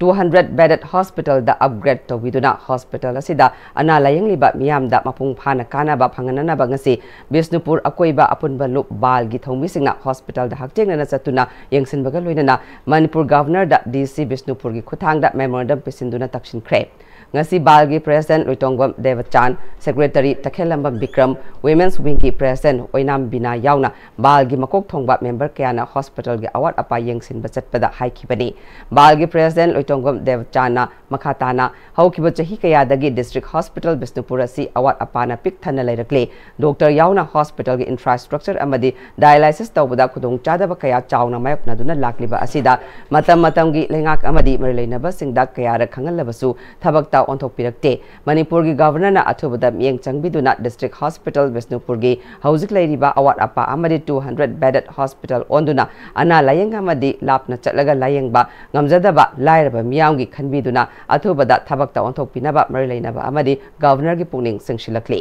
two hundred bedded hospitalꯗ upgrade ꯇꯧꯕꯤꯗꯨꯅ hospital ꯑꯁꯤꯗ ꯑꯅꯥ ꯂꯥꯌꯦꯡꯂꯤꯕ ꯃꯤꯌꯥꯝꯗ ꯃꯄꯨꯡ ꯐꯥꯅ ꯀꯥꯟꯅꯕ ꯐꯪꯍꯟꯅꯅꯕ ꯉꯁꯤ ꯕꯤꯁꯅꯨꯄꯨꯔ ꯑꯀꯣꯏꯕ ꯑꯄꯨꯟꯕ ꯂꯨꯞ ꯕꯥꯜꯒꯤ ꯊꯧꯃꯤꯁꯤꯡꯅ hospitalꯗ ꯍꯛꯊꯦꯡꯅꯅ ꯆꯠꯇꯨꯅ ꯌꯦꯡꯁꯤꯟꯕꯒ ꯂꯣꯏꯅꯅ ꯃꯅꯤꯄꯨꯔ Governorꯗ DC ꯕꯤꯁꯅꯨꯄꯨꯔꯒꯤ ꯈꯨꯠꯊꯥꯡꯗ memorandum ꯄꯤꯁꯤꯟꯗꯨꯅ ꯇꯛꯁꯤꯟꯈ꯭ꯔꯦ꯫ ꯉꯁꯤ ꯕꯥꯜꯒꯤ President ꯂꯣꯏꯇꯣꯡꯕꯝ ꯗꯦꯕꯆꯥꯟ, Secretary ꯇꯈꯦꯜꯂꯝꯕꯝ ꯕꯤꯀ꯭ꯔꯝ, Women's Wingꯒꯤ President ꯑꯣꯏꯅꯥꯝ ꯕꯤꯅꯥ ꯌꯥꯎꯅ ꯕꯥꯜꯒꯤ ꯃꯀꯣꯛ ꯊꯣꯡꯕ member ꯀꯌꯥꯅ hospitalꯒꯤ ꯑꯋꯥꯠ ꯑꯄꯥ ꯌꯦꯡꯁꯤꯟꯕ ꯆꯠꯄꯗ ꯍꯥꯏꯈꯤꯕꯅꯤ꯫ ꯕꯥꯜꯒꯤ President ꯂꯣꯏꯇꯣꯡꯕꯝ ꯗꯦꯕꯆꯥꯟꯅ ꯃꯈꯥ ꯇꯥꯅ ꯍꯧꯈꯤꯕ ꯆꯍꯤ ꯀꯌꯥꯗꯒꯤ District Hospital ꯕꯤꯁꯅꯨꯄꯨꯔ ꯑꯁꯤ ꯑꯋꯥꯠ ꯑꯄꯥꯅ ꯄꯤꯛ ꯊꯟꯅ ꯂꯩꯔꯛꯂꯤ꯫ Doctor ꯌꯥꯎꯅ hospitalꯒꯤ infrastructure ꯑꯃꯗꯤ dialysis ꯇꯧꯕꯗ ꯈꯨꯗꯣꯡꯆꯥꯗꯕ ꯀꯌꯥ ꯆꯥꯎꯅ ꯃꯥꯌꯣꯛꯅꯗꯨꯅ ꯂꯥꯛꯂꯤꯕ ꯑꯁꯤꯗ ꯃꯇꯝ ꯃꯇꯝꯒꯤ ꯂꯩꯉꯥꯛ ꯑꯃꯗꯤ ꯃꯔꯤ ꯂꯩꯅꯕꯁꯤꯡꯗ ꯀꯌꯥꯔꯛ ꯈꯪꯍꯜꯂꯕꯁꯨ ꯊꯕꯛꯇ ꯑꯣꯟꯊꯣꯛꯄꯤꯔꯛꯇꯦ꯫ ꯃꯅꯤꯄꯨꯔꯒꯤ Governorꯅ ꯑꯊꯨꯕꯗ ꯃꯤꯠꯌꯦꯡ ꯆꯪꯕꯤꯗꯨꯅ District Hospital ꯕꯤꯁꯅꯨꯄꯨꯔꯒꯤ ꯍꯧꯖꯤꯛ ꯂꯩꯔꯤꯕ ꯑꯋꯥꯠ ꯑꯄꯥ ꯑꯃꯗꯤ two hundred bedded hospital ꯑꯣꯟꯗꯨꯅ ꯑꯅꯥ ꯂꯥꯌꯦꯡ ꯑꯃꯗꯤ ꯂꯥꯞꯅ ꯆꯠꯂꯒ ꯂꯥꯌꯦꯡꯕ ꯉꯝꯖꯗꯕ ꯂꯥꯏꯔꯕ ꯃꯤꯌꯥꯝꯒꯤ ꯈꯟꯕꯤꯗꯨꯅ ꯑꯊꯨꯕꯗ ꯊꯕꯛꯇ ꯑꯣꯟꯊꯣꯛꯄꯤꯅꯕ ꯃꯔꯤ ꯂꯩꯅꯕ ꯑꯃꯗꯤ Governorꯒꯤ ꯄꯨꯛꯅꯤꯡ ꯆꯤꯡꯁꯤꯜꯂꯛꯂꯤ꯫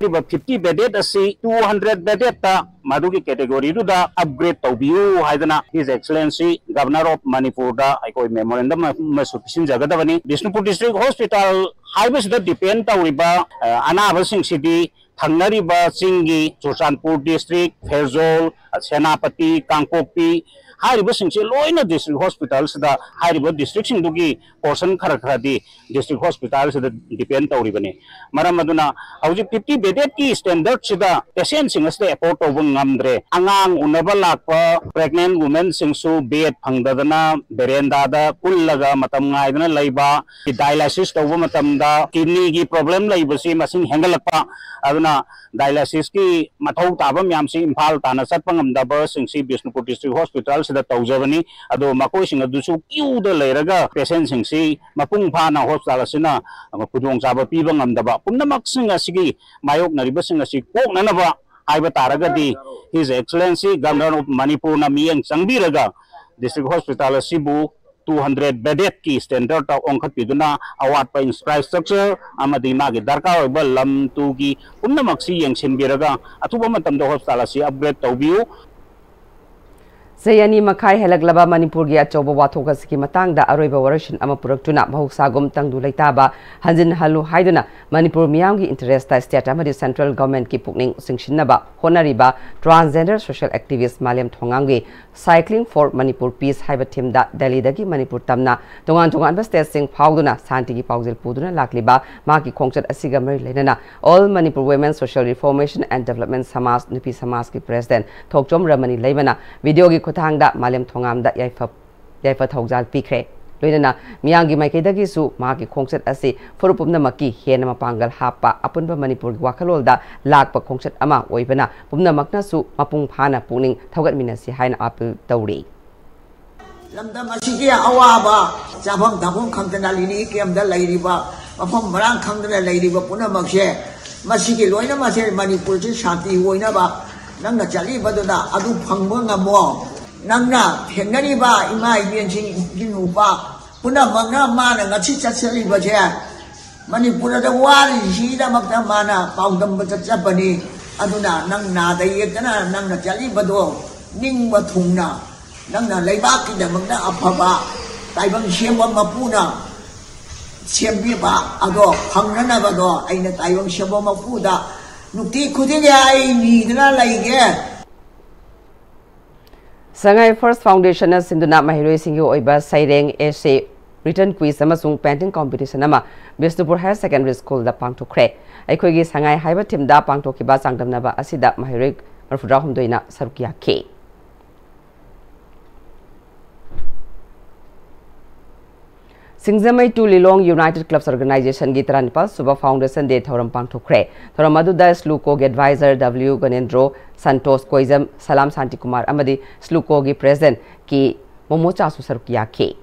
ꯍꯥꯏꯔꯤꯕ fifty bedded ꯑꯁꯤ two hundred beddedꯇ ꯃꯗꯨꯒꯤ categoryꯗꯨꯗ upgrade ꯇꯧꯕꯤꯌꯨ ꯍꯥꯏꯗꯅ His Excellency Governor of Manipurꯗ ꯑꯩꯈꯣꯏ memorandum ꯑꯃꯁꯨ ꯄꯤꯁꯤꯟꯖꯒꯗꯕꯅꯤ꯫ ꯕꯤꯁꯅꯨꯄꯨꯔ District Hospital ꯍꯥꯏꯕꯁꯤꯗ depend ꯇꯧꯔꯤꯕ, ꯑ, ꯑꯅꯥꯕꯁꯤꯡꯁꯤꯗꯤ ꯊꯪꯅꯔꯤꯕ ꯆꯤꯡꯒꯤ ꯆꯨꯔꯆꯥꯟꯄꯨꯔ district, ꯐꯦꯔꯖꯣꯜ, ꯁꯦꯅꯥꯄꯇꯤ, ꯀꯥꯡꯄꯣꯛꯄꯤ, ꯍꯥꯏꯔꯤꯕꯁꯤꯡꯁꯤ ꯂꯣꯏꯅ district hospitalꯁꯤꯗ, ꯍꯥꯏꯔꯤꯕ districtꯁꯤꯡꯗꯨꯒꯤ portion ꯈꯔ ꯈꯔꯗꯤ district hospitalꯁꯤꯗ depend ꯇꯧꯔꯤꯕꯅꯤ꯫ ꯃꯔꯝ ꯑꯗꯨꯅ ꯍꯧꯖꯤꯛ fifty bededꯀꯤ standardꯁꯤꯗ patientꯁꯤꯡ ꯑꯁꯤꯗ afford ꯇꯧꯕ ꯉꯝꯗ꯭ꯔꯦ꯫ ꯑꯉꯥꯡ ꯎꯅꯕ ꯂꯥꯛꯄ pregnant womenꯁꯤꯡꯁꯨ bed ꯐꯪꯗꯗꯅ verandaꯗ ꯀꯨꯜꯂꯒ ꯃꯇꯝ ꯉꯥꯏꯗꯅ ꯂꯩꯕ, dialysis ꯇꯧꯕ ꯃꯇꯝꯗ kidneyꯒꯤ problem ꯂꯩꯕꯁꯤ ꯃꯁꯤꯡ ꯍꯦꯟꯒꯠꯂꯛꯄ, ꯑꯗꯨꯅ dialysisꯀꯤ ꯃꯊꯧ ꯇꯥꯕ ꯃꯌꯥꯝꯁꯤ ꯏꯝꯐꯥꯜ ꯇꯥꯟꯅ ꯆꯠꯄ ꯉꯝꯗꯕꯁꯤꯡꯁꯤ ꯕꯤꯁꯅꯨꯄꯨꯔ district hospitalꯁꯤꯗ ꯇꯧꯖꯕꯅꯤ꯫ ꯑꯗꯣ ꯃꯈꯣꯏꯁꯤꯡ ꯑꯗꯨꯁꯨ queueꯗ ꯂꯩꯔꯒ patientꯁꯤꯡꯁꯤ ꯃꯄꯨꯡ ꯐꯥꯅ hospital ꯑꯁꯤꯅ ꯈꯨꯗꯣꯡꯆꯥꯕ ꯄꯤꯕ ꯉꯝꯗꯕ, ꯄꯨꯝꯅꯃꯛꯁꯤꯡ ꯑꯁꯤꯒꯤ ꯃꯥꯌꯣꯛꯅꯔꯤꯕꯁꯤꯡ ꯑꯁꯤ ꯀꯣꯛꯅꯅꯕ ꯍꯥꯏꯕ ꯇꯥꯔꯒꯗꯤ His Excellency Governor of ꯃꯅꯤꯄꯨꯔꯅ ꯃꯤꯠꯌꯦꯡ ꯆꯪꯕꯤꯔꯒ district hospital ꯑꯁꯤꯕꯨ two hundred bededꯀꯤ standardꯇ ꯑꯣꯟꯈꯠꯄꯤꯗꯨꯅ ꯑꯋꯥꯠꯄ infrastructure ꯑꯃꯗꯤ ꯃꯥꯒꯤ ꯗꯔꯀꯥꯔ ꯑꯣꯏꯕ ꯂꯝ ꯇꯨꯒꯤ ꯄꯨꯝꯅꯃꯛꯁꯤ ꯌꯦꯡꯁꯤꯟꯕꯤꯔꯒ ꯑꯊꯨꯕ ꯃꯇꯝꯗ hospital ꯑꯁꯤ upgrade ꯇꯧꯕꯤꯌꯨ꯫ ꯆꯍꯤ ꯑꯅꯤ ꯃꯈꯥꯏ ꯍꯦꯜꯂꯛꯂꯕ ꯃꯅꯤꯄꯨꯔꯒꯤ ꯑꯆꯧꯕ ꯋꯥꯊꯣꯛ ꯑꯁꯤꯒꯤ ꯃꯇꯥꯡꯗ ꯑꯔꯣꯏꯕ ꯋꯥꯔꯣꯏꯁꯤꯟ ꯑꯃ ꯄꯨꯔꯛꯇꯨꯅ ꯃꯍꯧꯁꯥꯒꯨꯝ ꯇꯪꯗꯨ ꯂꯩꯇꯥꯕ ꯍꯟꯖꯤꯟꯍꯜꯂꯨ ꯍꯥꯏꯗꯨꯅ ꯃꯅꯤꯄꯨꯔ ꯃꯤꯌꯥꯝꯒꯤ interestꯇ state ꯑꯃꯗꯤ central governmentꯀꯤ ꯄꯨꯛꯅꯤꯡ ꯆꯤꯡꯁꯤꯟꯅꯕ ꯍꯣꯠꯅꯔꯤꯕ transgender social activist ꯃꯥꯂꯦꯝ ꯊꯣꯉꯥꯝꯒꯤ Cycling for Manipur Peace ꯍꯥꯏꯕ themeꯗ ꯗꯦꯜꯂꯤꯗꯒꯤ ꯃꯅꯤꯄꯨꯔ ꯇꯝꯅ ꯇꯣꯉꯥꯟ ꯇꯣꯉꯥꯟꯕ stateꯁꯤꯡ ꯐꯥꯎꯗꯨꯅ ꯁꯥꯟꯇꯤꯒꯤ ꯄꯥꯎꯖꯦꯜ ꯄꯨꯗꯨꯅ ꯂꯥꯛꯂꯤꯕ ꯃꯍꯥꯛꯀꯤ ꯈꯣꯡꯆꯠ ꯑꯁꯤꯒ ꯃꯔꯤ ꯂꯩꯅꯅ All Manipur Women Social Reformation and Development ꯁꯃꯥꯖ ꯅꯨꯄꯤ ꯁꯃꯥꯖꯀꯤ president ꯊꯣꯛꯆꯣꯝ ꯔꯃꯅꯤ ꯂꯩꯃꯅ videoꯒꯤ ꯈꯨꯠꯊꯥꯡꯗ ꯃꯥꯂꯦꯝ ꯊꯣꯉꯥꯝꯗ ꯌꯥꯏꯐ ꯌꯥꯏꯐ ꯊꯧꯖꯥꯜ ꯄꯤꯈ꯭ꯔꯦ꯫ ꯂꯣꯏꯅꯅ ꯃꯤꯌꯥꯝꯒꯤ ꯃꯥꯏꯀꯩꯗꯒꯤꯁꯨ ꯃꯍꯥꯛꯀꯤ ꯈꯣꯡꯆꯠ ꯑꯁꯤ ꯐꯨꯔꯨꯞ ꯄꯨꯝꯅꯃꯛꯀꯤ ꯍꯦꯟꯅ ꯃꯄꯥꯡꯒꯜ ꯍꯥꯞꯄ, ꯑꯄꯨꯟꯕ ꯃꯅꯤꯄꯨꯔꯒꯤ ꯋꯥꯈꯜꯂꯣꯟꯗ ꯂꯥꯛꯄ ꯈꯣꯡꯆꯠ ꯑꯃ ꯑꯣꯏꯕꯅ ꯄꯨꯝꯅꯃꯛꯅꯁꯨ ꯃꯄꯨꯡ ꯐꯥꯅ ꯄꯨꯛꯅꯤꯡ ꯊꯧꯒꯠꯃꯤꯟꯅꯁꯤ ꯍꯥꯏꯅ appeal ꯇꯧꯔꯤ꯫ ꯂꯝꯗꯝ ꯑꯁꯤꯒꯤ ꯑꯋꯥꯕ, ꯆꯥꯐꯝ ꯊꯛꯐꯝ ꯈꯪꯗꯅ relief campꯇ ꯂꯩꯔꯤꯕ, ꯃꯐꯝ ꯃꯔꯥꯡ ꯈꯪꯗꯅ ꯂꯩꯔꯤꯕ ꯄꯨꯝꯅꯃꯛꯁꯦ, ꯃꯁꯤꯒꯤ ꯂꯣꯏꯅꯃꯛꯁꯦ ꯃꯅꯤꯄꯨꯔꯁꯤ ꯁꯥꯟꯇꯤ ꯑꯣꯏꯅꯕ ꯅꯪꯅ ꯆꯠꯂꯤꯕꯗꯨꯅ ꯑꯗꯨ ꯐꯪꯕ ꯉꯝꯃꯣ꯫ ꯅꯪꯅ ꯊꯦꯡꯅꯔꯤꯕ ꯏꯃꯥ ꯏꯕꯦꯟꯁꯤꯡ, ꯏꯆꯤꯟ ꯅꯨꯄꯥ ꯄꯨꯝꯅꯃꯛꯅ ꯃꯥꯅ ꯉꯁꯤ ꯆꯠꯆꯔꯤꯕꯁꯦ ꯃꯅꯤꯄꯨꯔꯗ ꯋꯥꯔꯤꯁꯤꯒꯤꯗꯃꯛꯇ ꯃꯥꯅ ꯄꯥꯎꯗꯝꯕꯗ ꯆꯠꯄꯅꯤ꯫ ꯑꯗꯨꯅ ꯅꯪ ꯅꯥꯗ ꯌꯦꯛꯇꯅ ꯅꯪꯅ ꯆꯠꯂꯤꯕꯗꯣ ꯅꯤꯡꯕ ꯊꯨꯡꯅ ꯅꯪꯅ ꯂꯩꯕꯥꯛꯀꯤꯗꯃꯛꯇ ꯑꯐꯕ ꯇꯥꯏꯕꯪ ꯁꯦꯝꯕ ꯃꯄꯨꯅ ꯁꯦꯝꯕꯤꯕ ꯑꯗꯣ ꯐꯪꯅꯅꯕꯗꯣ ꯑꯩꯅ ꯇꯥꯏꯕꯪ ꯁꯦꯝꯕ ꯃꯄꯨꯗ ꯅꯨꯡꯇꯤ ꯈꯨꯗꯤꯡꯒꯤ ꯑꯩ ꯅꯤꯗꯅ ꯂꯩꯒꯦ꯫ ꯁꯉꯥꯏ First Foundationꯅ ꯁꯤꯟꯗꯨꯅ ꯃꯍꯩꯔꯣꯏꯁꯤꯡꯒꯤ ꯑꯣꯏꯕ ꯁꯩꯔꯦꯡ, essay, written quiz ꯑꯃꯁꯨꯡ painting competition ꯑꯃ ꯕꯤꯁꯅꯨꯄꯨꯔ Higher Secondary Schoolꯗ ꯄꯥꯡꯊꯣꯛꯈ꯭ꯔꯦ꯫ ꯑꯩꯈꯣꯏꯒꯤ ꯁꯉꯥꯏ ꯍꯥꯏꯕ themeꯗ ꯄꯥꯡꯊꯣꯛꯈꯤꯕ ꯆꯥꯡꯗꯝꯅꯕ ꯑꯁꯤꯗ ꯃꯍꯩꯔꯣꯏ ꯃꯔꯤꯐꯨꯇꯔꯥꯍꯨꯝꯗꯣꯏꯅ ꯁꯔꯨꯛ ꯌꯥꯈꯤ꯫ ꯁꯤꯡꯖꯃꯩ ꯇꯨ ꯂꯤꯂꯣꯡ United Clubs Organizationꯒꯤ ꯇꯔꯥꯅꯤꯄꯥꯜ ꯁꯨꯕ Foundation Day ꯊꯧꯔꯝ ꯄꯥꯡꯊꯣꯛꯈ꯭ꯔꯦ꯫ ꯊꯧꯔꯝ ꯑꯗꯨꯗ SLUCOꯒꯤ advisor W ꯒꯅꯦꯟꯗ꯭ꯔꯣ, ꯁꯟꯇꯣꯁ ꯀꯣꯏꯖꯝ, ꯁꯂꯥꯝ ꯁꯥꯟꯇꯤꯀꯨꯃꯥꯔ ꯑꯃꯗꯤ SLUCOꯒꯤ President ꯀꯦ ꯃꯣꯃꯣꯆꯥꯁꯨ ꯁꯔꯨꯛ ꯌꯥꯈꯤ꯫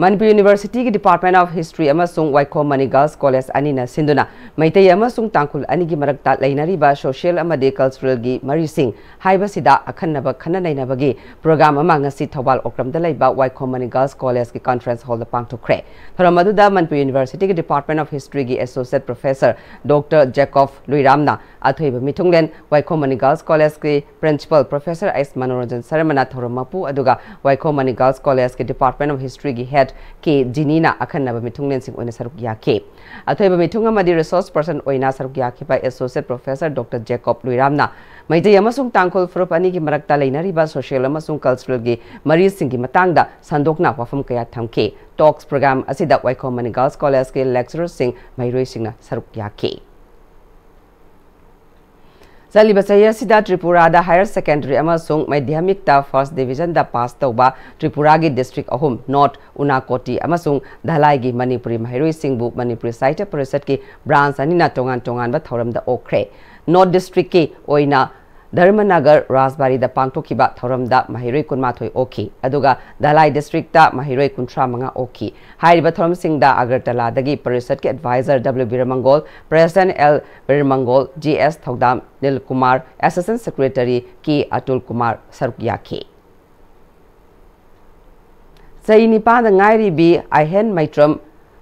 ꯃꯅꯤꯄꯨꯔ Universityꯒꯤ Department of History ꯑꯃꯁꯨꯡ ꯋꯥꯏꯈꯣꯝ ꯃꯅꯤ Girls College ꯑꯅꯤꯅ ꯁꯤꯟꯗꯨꯅ ꯃꯩꯇꯩ ꯑꯃꯁꯨꯡ ꯇꯥꯡꯈꯨꯜ ꯑꯅꯤꯒꯤ ꯃꯔꯛꯇ ꯂꯩꯅꯔꯤꯕ social ꯑꯃꯗꯤ culturalꯒꯤ ꯃꯔꯤꯁꯤꯡ ꯍꯥꯏꯕꯁꯤꯗ ꯑꯈꯟꯅꯕ ꯈꯟꯅ ꯅꯩꯅꯕꯒꯤ program ꯑꯃ ꯉꯁꯤ ꯊꯧꯕꯥꯜ ꯑꯣꯀ꯭ꯔꯝꯗ ꯂꯩꯕ ꯋꯥꯏꯈꯣꯝ ꯃꯅꯤ Girls Collegeꯀꯤ conference hallꯗ ꯄꯥꯡꯊꯣꯛꯈ꯭ꯔꯦ꯫ ꯊꯧꯔꯝ ꯑꯗꯨꯗ Manipur Universityꯒꯤ Department of Historyꯒꯤ Associate Professor Doctor Jacob ꯂꯨꯏꯔꯥꯝꯅ ꯑꯊꯣꯏꯕ ꯃꯤꯊꯨꯡꯂꯦꯟ, ꯋꯥꯏꯈꯣꯝ ꯃꯅꯤ Girls Collegeꯀꯤ Principal Professor S ꯃꯅꯣꯔꯟꯖꯟ ꯁꯔꯃꯅ ꯊꯧꯔꯝ ꯃꯄꯨ, ꯑꯗꯨꯒ ꯋꯥꯏꯈꯣꯝ ꯃꯅꯤ Girls Collegeꯀꯤ Department of Historyꯒꯤ Head ꯀꯦ ꯖꯤꯅꯤꯅ ꯑꯈꯟꯅꯕ ꯃꯤꯊꯨꯡꯂꯦꯟꯁꯤꯡ ꯑꯣꯏꯅ ꯁꯔꯨꯛ ꯌꯥꯈꯤ꯫ ꯑꯊꯣꯏꯕ ꯃꯤꯊꯨꯡ ꯑꯃꯗꯤ resource person ꯑꯣꯏꯅ ꯁꯔꯨꯛ ꯌꯥꯈꯤꯕ Associate Professor Doctor Jacob ꯂꯨꯏꯔꯥꯝꯅ Meitei ꯑꯃꯁꯨꯡ ꯇꯥꯡꯈꯨꯜ ꯐꯨꯔꯨꯞ ꯑꯅꯤꯒꯤ ꯃꯔꯛꯇ ꯂꯩꯅꯔꯤꯕ social ꯑꯃꯁꯨꯡ culturalꯒꯤ ꯃꯔꯤꯁꯤꯡꯒꯤ ꯃꯇꯥꯡꯗ ꯁꯟꯗꯣꯛꯅ ꯋꯥꯐꯝ ꯀꯌꯥ ꯊꯝꯈꯤ꯫ Talks program ꯑꯁꯤꯗ ꯋꯥꯏꯈꯣꯝ ꯃꯅꯤ Girls Collegeꯀꯤ lecturerꯁꯤꯡ, ꯃꯍꯩꯔꯣꯏꯁꯤꯡꯅ ꯁꯔꯨꯛ ꯌꯥꯈꯤ꯫ ꯆꯠꯂꯤꯕ ꯆꯍꯤ ꯑꯁꯤꯗ ꯇ꯭ꯔꯤꯄꯨꯔꯥꯗ Higher Secondary ꯑꯃꯁꯨꯡ Madhyamikꯇ First Divisionꯗ pass ꯇꯧꯕ ꯇ꯭ꯔꯤꯄꯨꯔꯥꯒꯤ district ꯑꯍꯨꯝ, North, ꯎꯅꯥꯀꯣꯇꯤ ꯑꯃꯁꯨꯡ ꯙꯂꯥꯏꯒꯤ ꯃꯅꯤꯄꯨꯔꯤ ꯃꯍꯩꯔꯣꯏꯁꯤꯡꯕꯨ ꯃꯅꯤꯄꯨꯔꯤ ꯁꯥꯍꯤꯇ꯭ꯌ ꯄꯔꯤꯁꯠꯀꯤ branch ꯑꯅꯤꯅ ꯇꯣꯉꯥꯟ ꯇꯣꯉꯥꯟꯕ ꯊꯧꯔꯝꯗ ꯑꯣꯛꯈ꯭ꯔꯦ꯫ North districtꯀꯤ ꯑꯣꯏꯅ ꯙꯔꯃꯅꯒꯔ ꯔꯥꯖꯕꯥꯔꯤꯗ ꯄꯥꯡꯊꯣꯛꯈꯤꯕ ꯊꯧꯔꯝꯗ ꯃꯍꯩꯔꯣꯏ ꯀꯨꯟꯃꯥꯊꯣꯏ ꯑꯣꯛꯈꯤ, ꯑꯗꯨꯒ ꯙꯂꯥꯏ districtꯇ ꯃꯍꯩꯔꯣꯏ ꯀꯨꯟꯊ꯭ꯔꯥ ꯃꯉꯥ ꯑꯣꯛꯈꯤ꯫ ꯍꯥꯏꯔꯤꯕ ꯊꯧꯔꯝꯁꯤꯡꯗ ꯑꯒꯔꯇꯂꯥꯗꯒꯤ ꯄꯔꯤꯁꯠꯀꯤ advisor W ꯕꯤꯔꯃꯪꯒꯣꯜ, President L ꯕꯤꯔꯃꯪꯒꯣꯜ, G S ꯊꯧꯗꯥꯝ, ꯅꯤꯜꯀꯨꯃꯥꯔ, Assistant Secretary ꯀꯦ ꯑꯇꯨꯜ ꯀꯨꯃꯥꯔ ꯁꯔꯨꯛ ꯌꯥꯈꯤ꯫ ꯆꯍꯤ ꯅꯤꯄꯥꯟꯗ ꯉꯥꯏꯔꯤꯕꯤ ꯑꯥꯏꯍꯦꯟ ꯃꯩꯇ꯭ꯔꯝ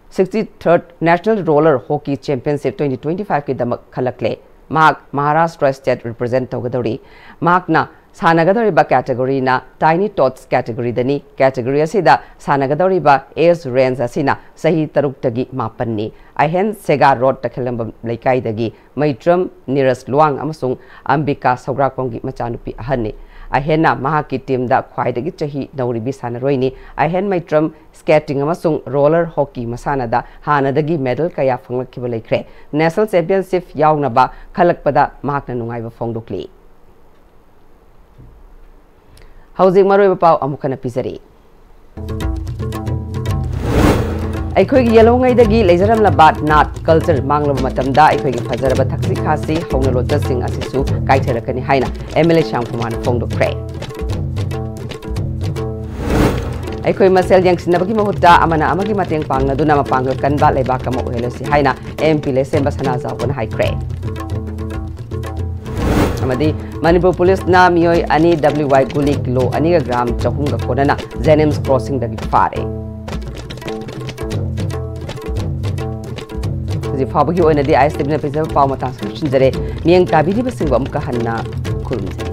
sixty-third National Roller Hockey Championship twenty twenty-fiveꯀꯤꯗꯃꯛ ꯈꯜꯂꯛꯂꯦ꯫ ꯃꯍꯥꯛ ꯃꯍꯥꯔꯥꯁꯇ꯭ꯔ state represent ꯇꯧꯒꯗꯧꯔꯤ꯫ ꯃꯍꯥꯛꯅ ꯁꯥꯟꯅꯒꯗꯧꯔꯤꯕ categoryꯅ Tiny Tots categoryꯗꯅꯤ꯫ Category ꯑꯁꯤꯗ ꯁꯥꯟꯅꯒꯗꯧꯔꯤꯕ age range ꯑꯁꯤꯅ ꯆꯍꯤ ꯇꯔꯨꯛꯇꯒꯤ ꯃꯥꯄꯟꯅꯤ꯫ ꯑꯍꯦꯟ ꯁꯦꯒꯥ ꯔꯣꯗ ꯇꯈꯦꯜꯂꯝꯕꯝ ꯂꯩꯀꯥꯏꯗꯒꯤ ꯃꯩꯇ꯭ꯔꯝ ꯅꯤꯔꯖ ꯂꯨꯋꯥꯡ ꯑꯃꯁꯨꯡ ꯑꯝꯕꯤꯀꯥ ꯁꯧꯒ꯭ꯔꯥꯛꯄꯝꯒꯤ ꯃꯆꯥꯅꯨꯄꯤ ꯑꯍꯟꯅꯤ꯫ ꯑꯍꯦꯟꯅ ꯃꯍꯥꯛꯀꯤ teamꯗ ꯈ꯭ꯋꯥꯏꯗꯒꯤ ꯆꯍꯤ ꯅꯧꯔꯤꯕꯤ ꯁꯥꯟꯅꯔꯣꯏꯅꯤ꯫ ꯑꯍꯦꯟ ꯃꯩꯇ꯭ꯔꯝ skating ꯑꯃꯁꯨꯡ roller hockey ꯃꯁꯥꯟꯅꯗ ꯍꯥꯟꯅꯗꯒꯤ medal ꯀꯌꯥ ꯐꯪꯂꯛꯈꯤꯕ ꯂꯩꯈ꯭ꯔꯦ꯫ National championship ꯌꯥꯎꯅꯕ ꯈꯜꯂꯛꯄꯗ ꯃꯍꯥꯛꯅ ꯅꯨꯡꯉꯥꯏꯕ ꯐꯣꯡꯗꯣꯛꯂꯤ꯫ ꯍꯧꯖꯤꯛ ꯃꯔꯨꯑꯣꯏꯕ ꯄꯥꯎ ꯑꯃꯨꯛ ꯍꯟꯅ ꯄꯤꯖꯔꯤ꯫ ꯑꯩꯈꯣꯏꯒꯤ ꯌꯦꯜꯍꯧꯉꯩꯗꯒꯤ ꯂꯩꯖꯔꯝꯂꯕ ꯅꯥꯠ culture ꯃꯥꯡꯂꯕ ꯃꯇꯝꯗ ꯑꯩꯈꯣꯏꯒꯤ ꯐꯖꯔꯕ ꯊꯛꯁꯤ ꯈꯥꯁꯤ ꯍꯧꯅ ꯂꯣꯟꯆꯠꯁꯤꯡ ꯑꯁꯤꯁꯨ ꯀꯥꯏꯊꯔꯛꯀꯅꯤ ꯍꯥꯏꯅ MLA ꯁ꯭ꯌꯥꯝ ꯀꯨꯃꯥꯔꯅ ꯐꯣꯡꯗꯣꯛꯈ꯭ꯔꯦ꯫ ꯑꯩꯈꯣꯏ ꯃꯁꯦꯜ ꯌꯦꯡꯁꯤꯟꯅꯕꯒꯤ ꯃꯍꯨꯠꯇ ꯑꯃꯅ ꯑꯃꯒꯤ ꯃꯇꯦꯡ ꯄꯥꯡꯅꯗꯨꯅ ꯃꯄꯥꯡꯒꯜ ꯀꯟꯕ ꯂꯩꯕꯥꯛ ꯑꯃ ꯑꯣꯏꯍꯜꯂꯁꯤ ꯍꯥꯏꯅ MP ꯂꯩꯁꯦꯝꯕ ꯁꯅꯥꯖꯥꯎꯕꯅ ꯍꯥꯏꯈ꯭ꯔꯦ꯫ ꯑꯃꯗꯤ ꯃꯅꯤꯄꯨꯔ ꯄꯨꯂꯤꯁꯅ ꯃꯤꯑꯣꯏ ꯑꯅꯤ WY ꯒꯨꯂꯤ ꯀꯤꯂꯣ ꯑꯅꯤꯒ ꯒ꯭ꯔꯥꯝ ꯆꯍꯨꯝꯒ ꯀꯣꯟꯅꯅ ꯖꯦꯅꯤꯝꯁ ꯀ꯭ꯔꯣꯁꯤꯡꯗꯒꯤ ꯐꯥꯔꯦ꯫ ꯍꯧꯖꯤꯛ ꯐꯥꯎꯕꯒꯤ ꯑꯣꯏꯅꯗꯤ ISTVꯅ ꯄꯤꯖꯕ ꯄꯥꯎ ꯃꯇꯥꯡꯁꯤ ꯂꯣꯏꯁꯤꯟꯖꯔꯦ꯫ ꯃꯤꯠꯌꯦꯡ ꯇꯥꯕꯤꯔꯤꯕꯁꯤꯡꯕꯨ ꯑꯃꯨꯛꯀ ꯍꯟꯅ ꯈꯨꯔꯨꯝꯖꯔꯤ꯫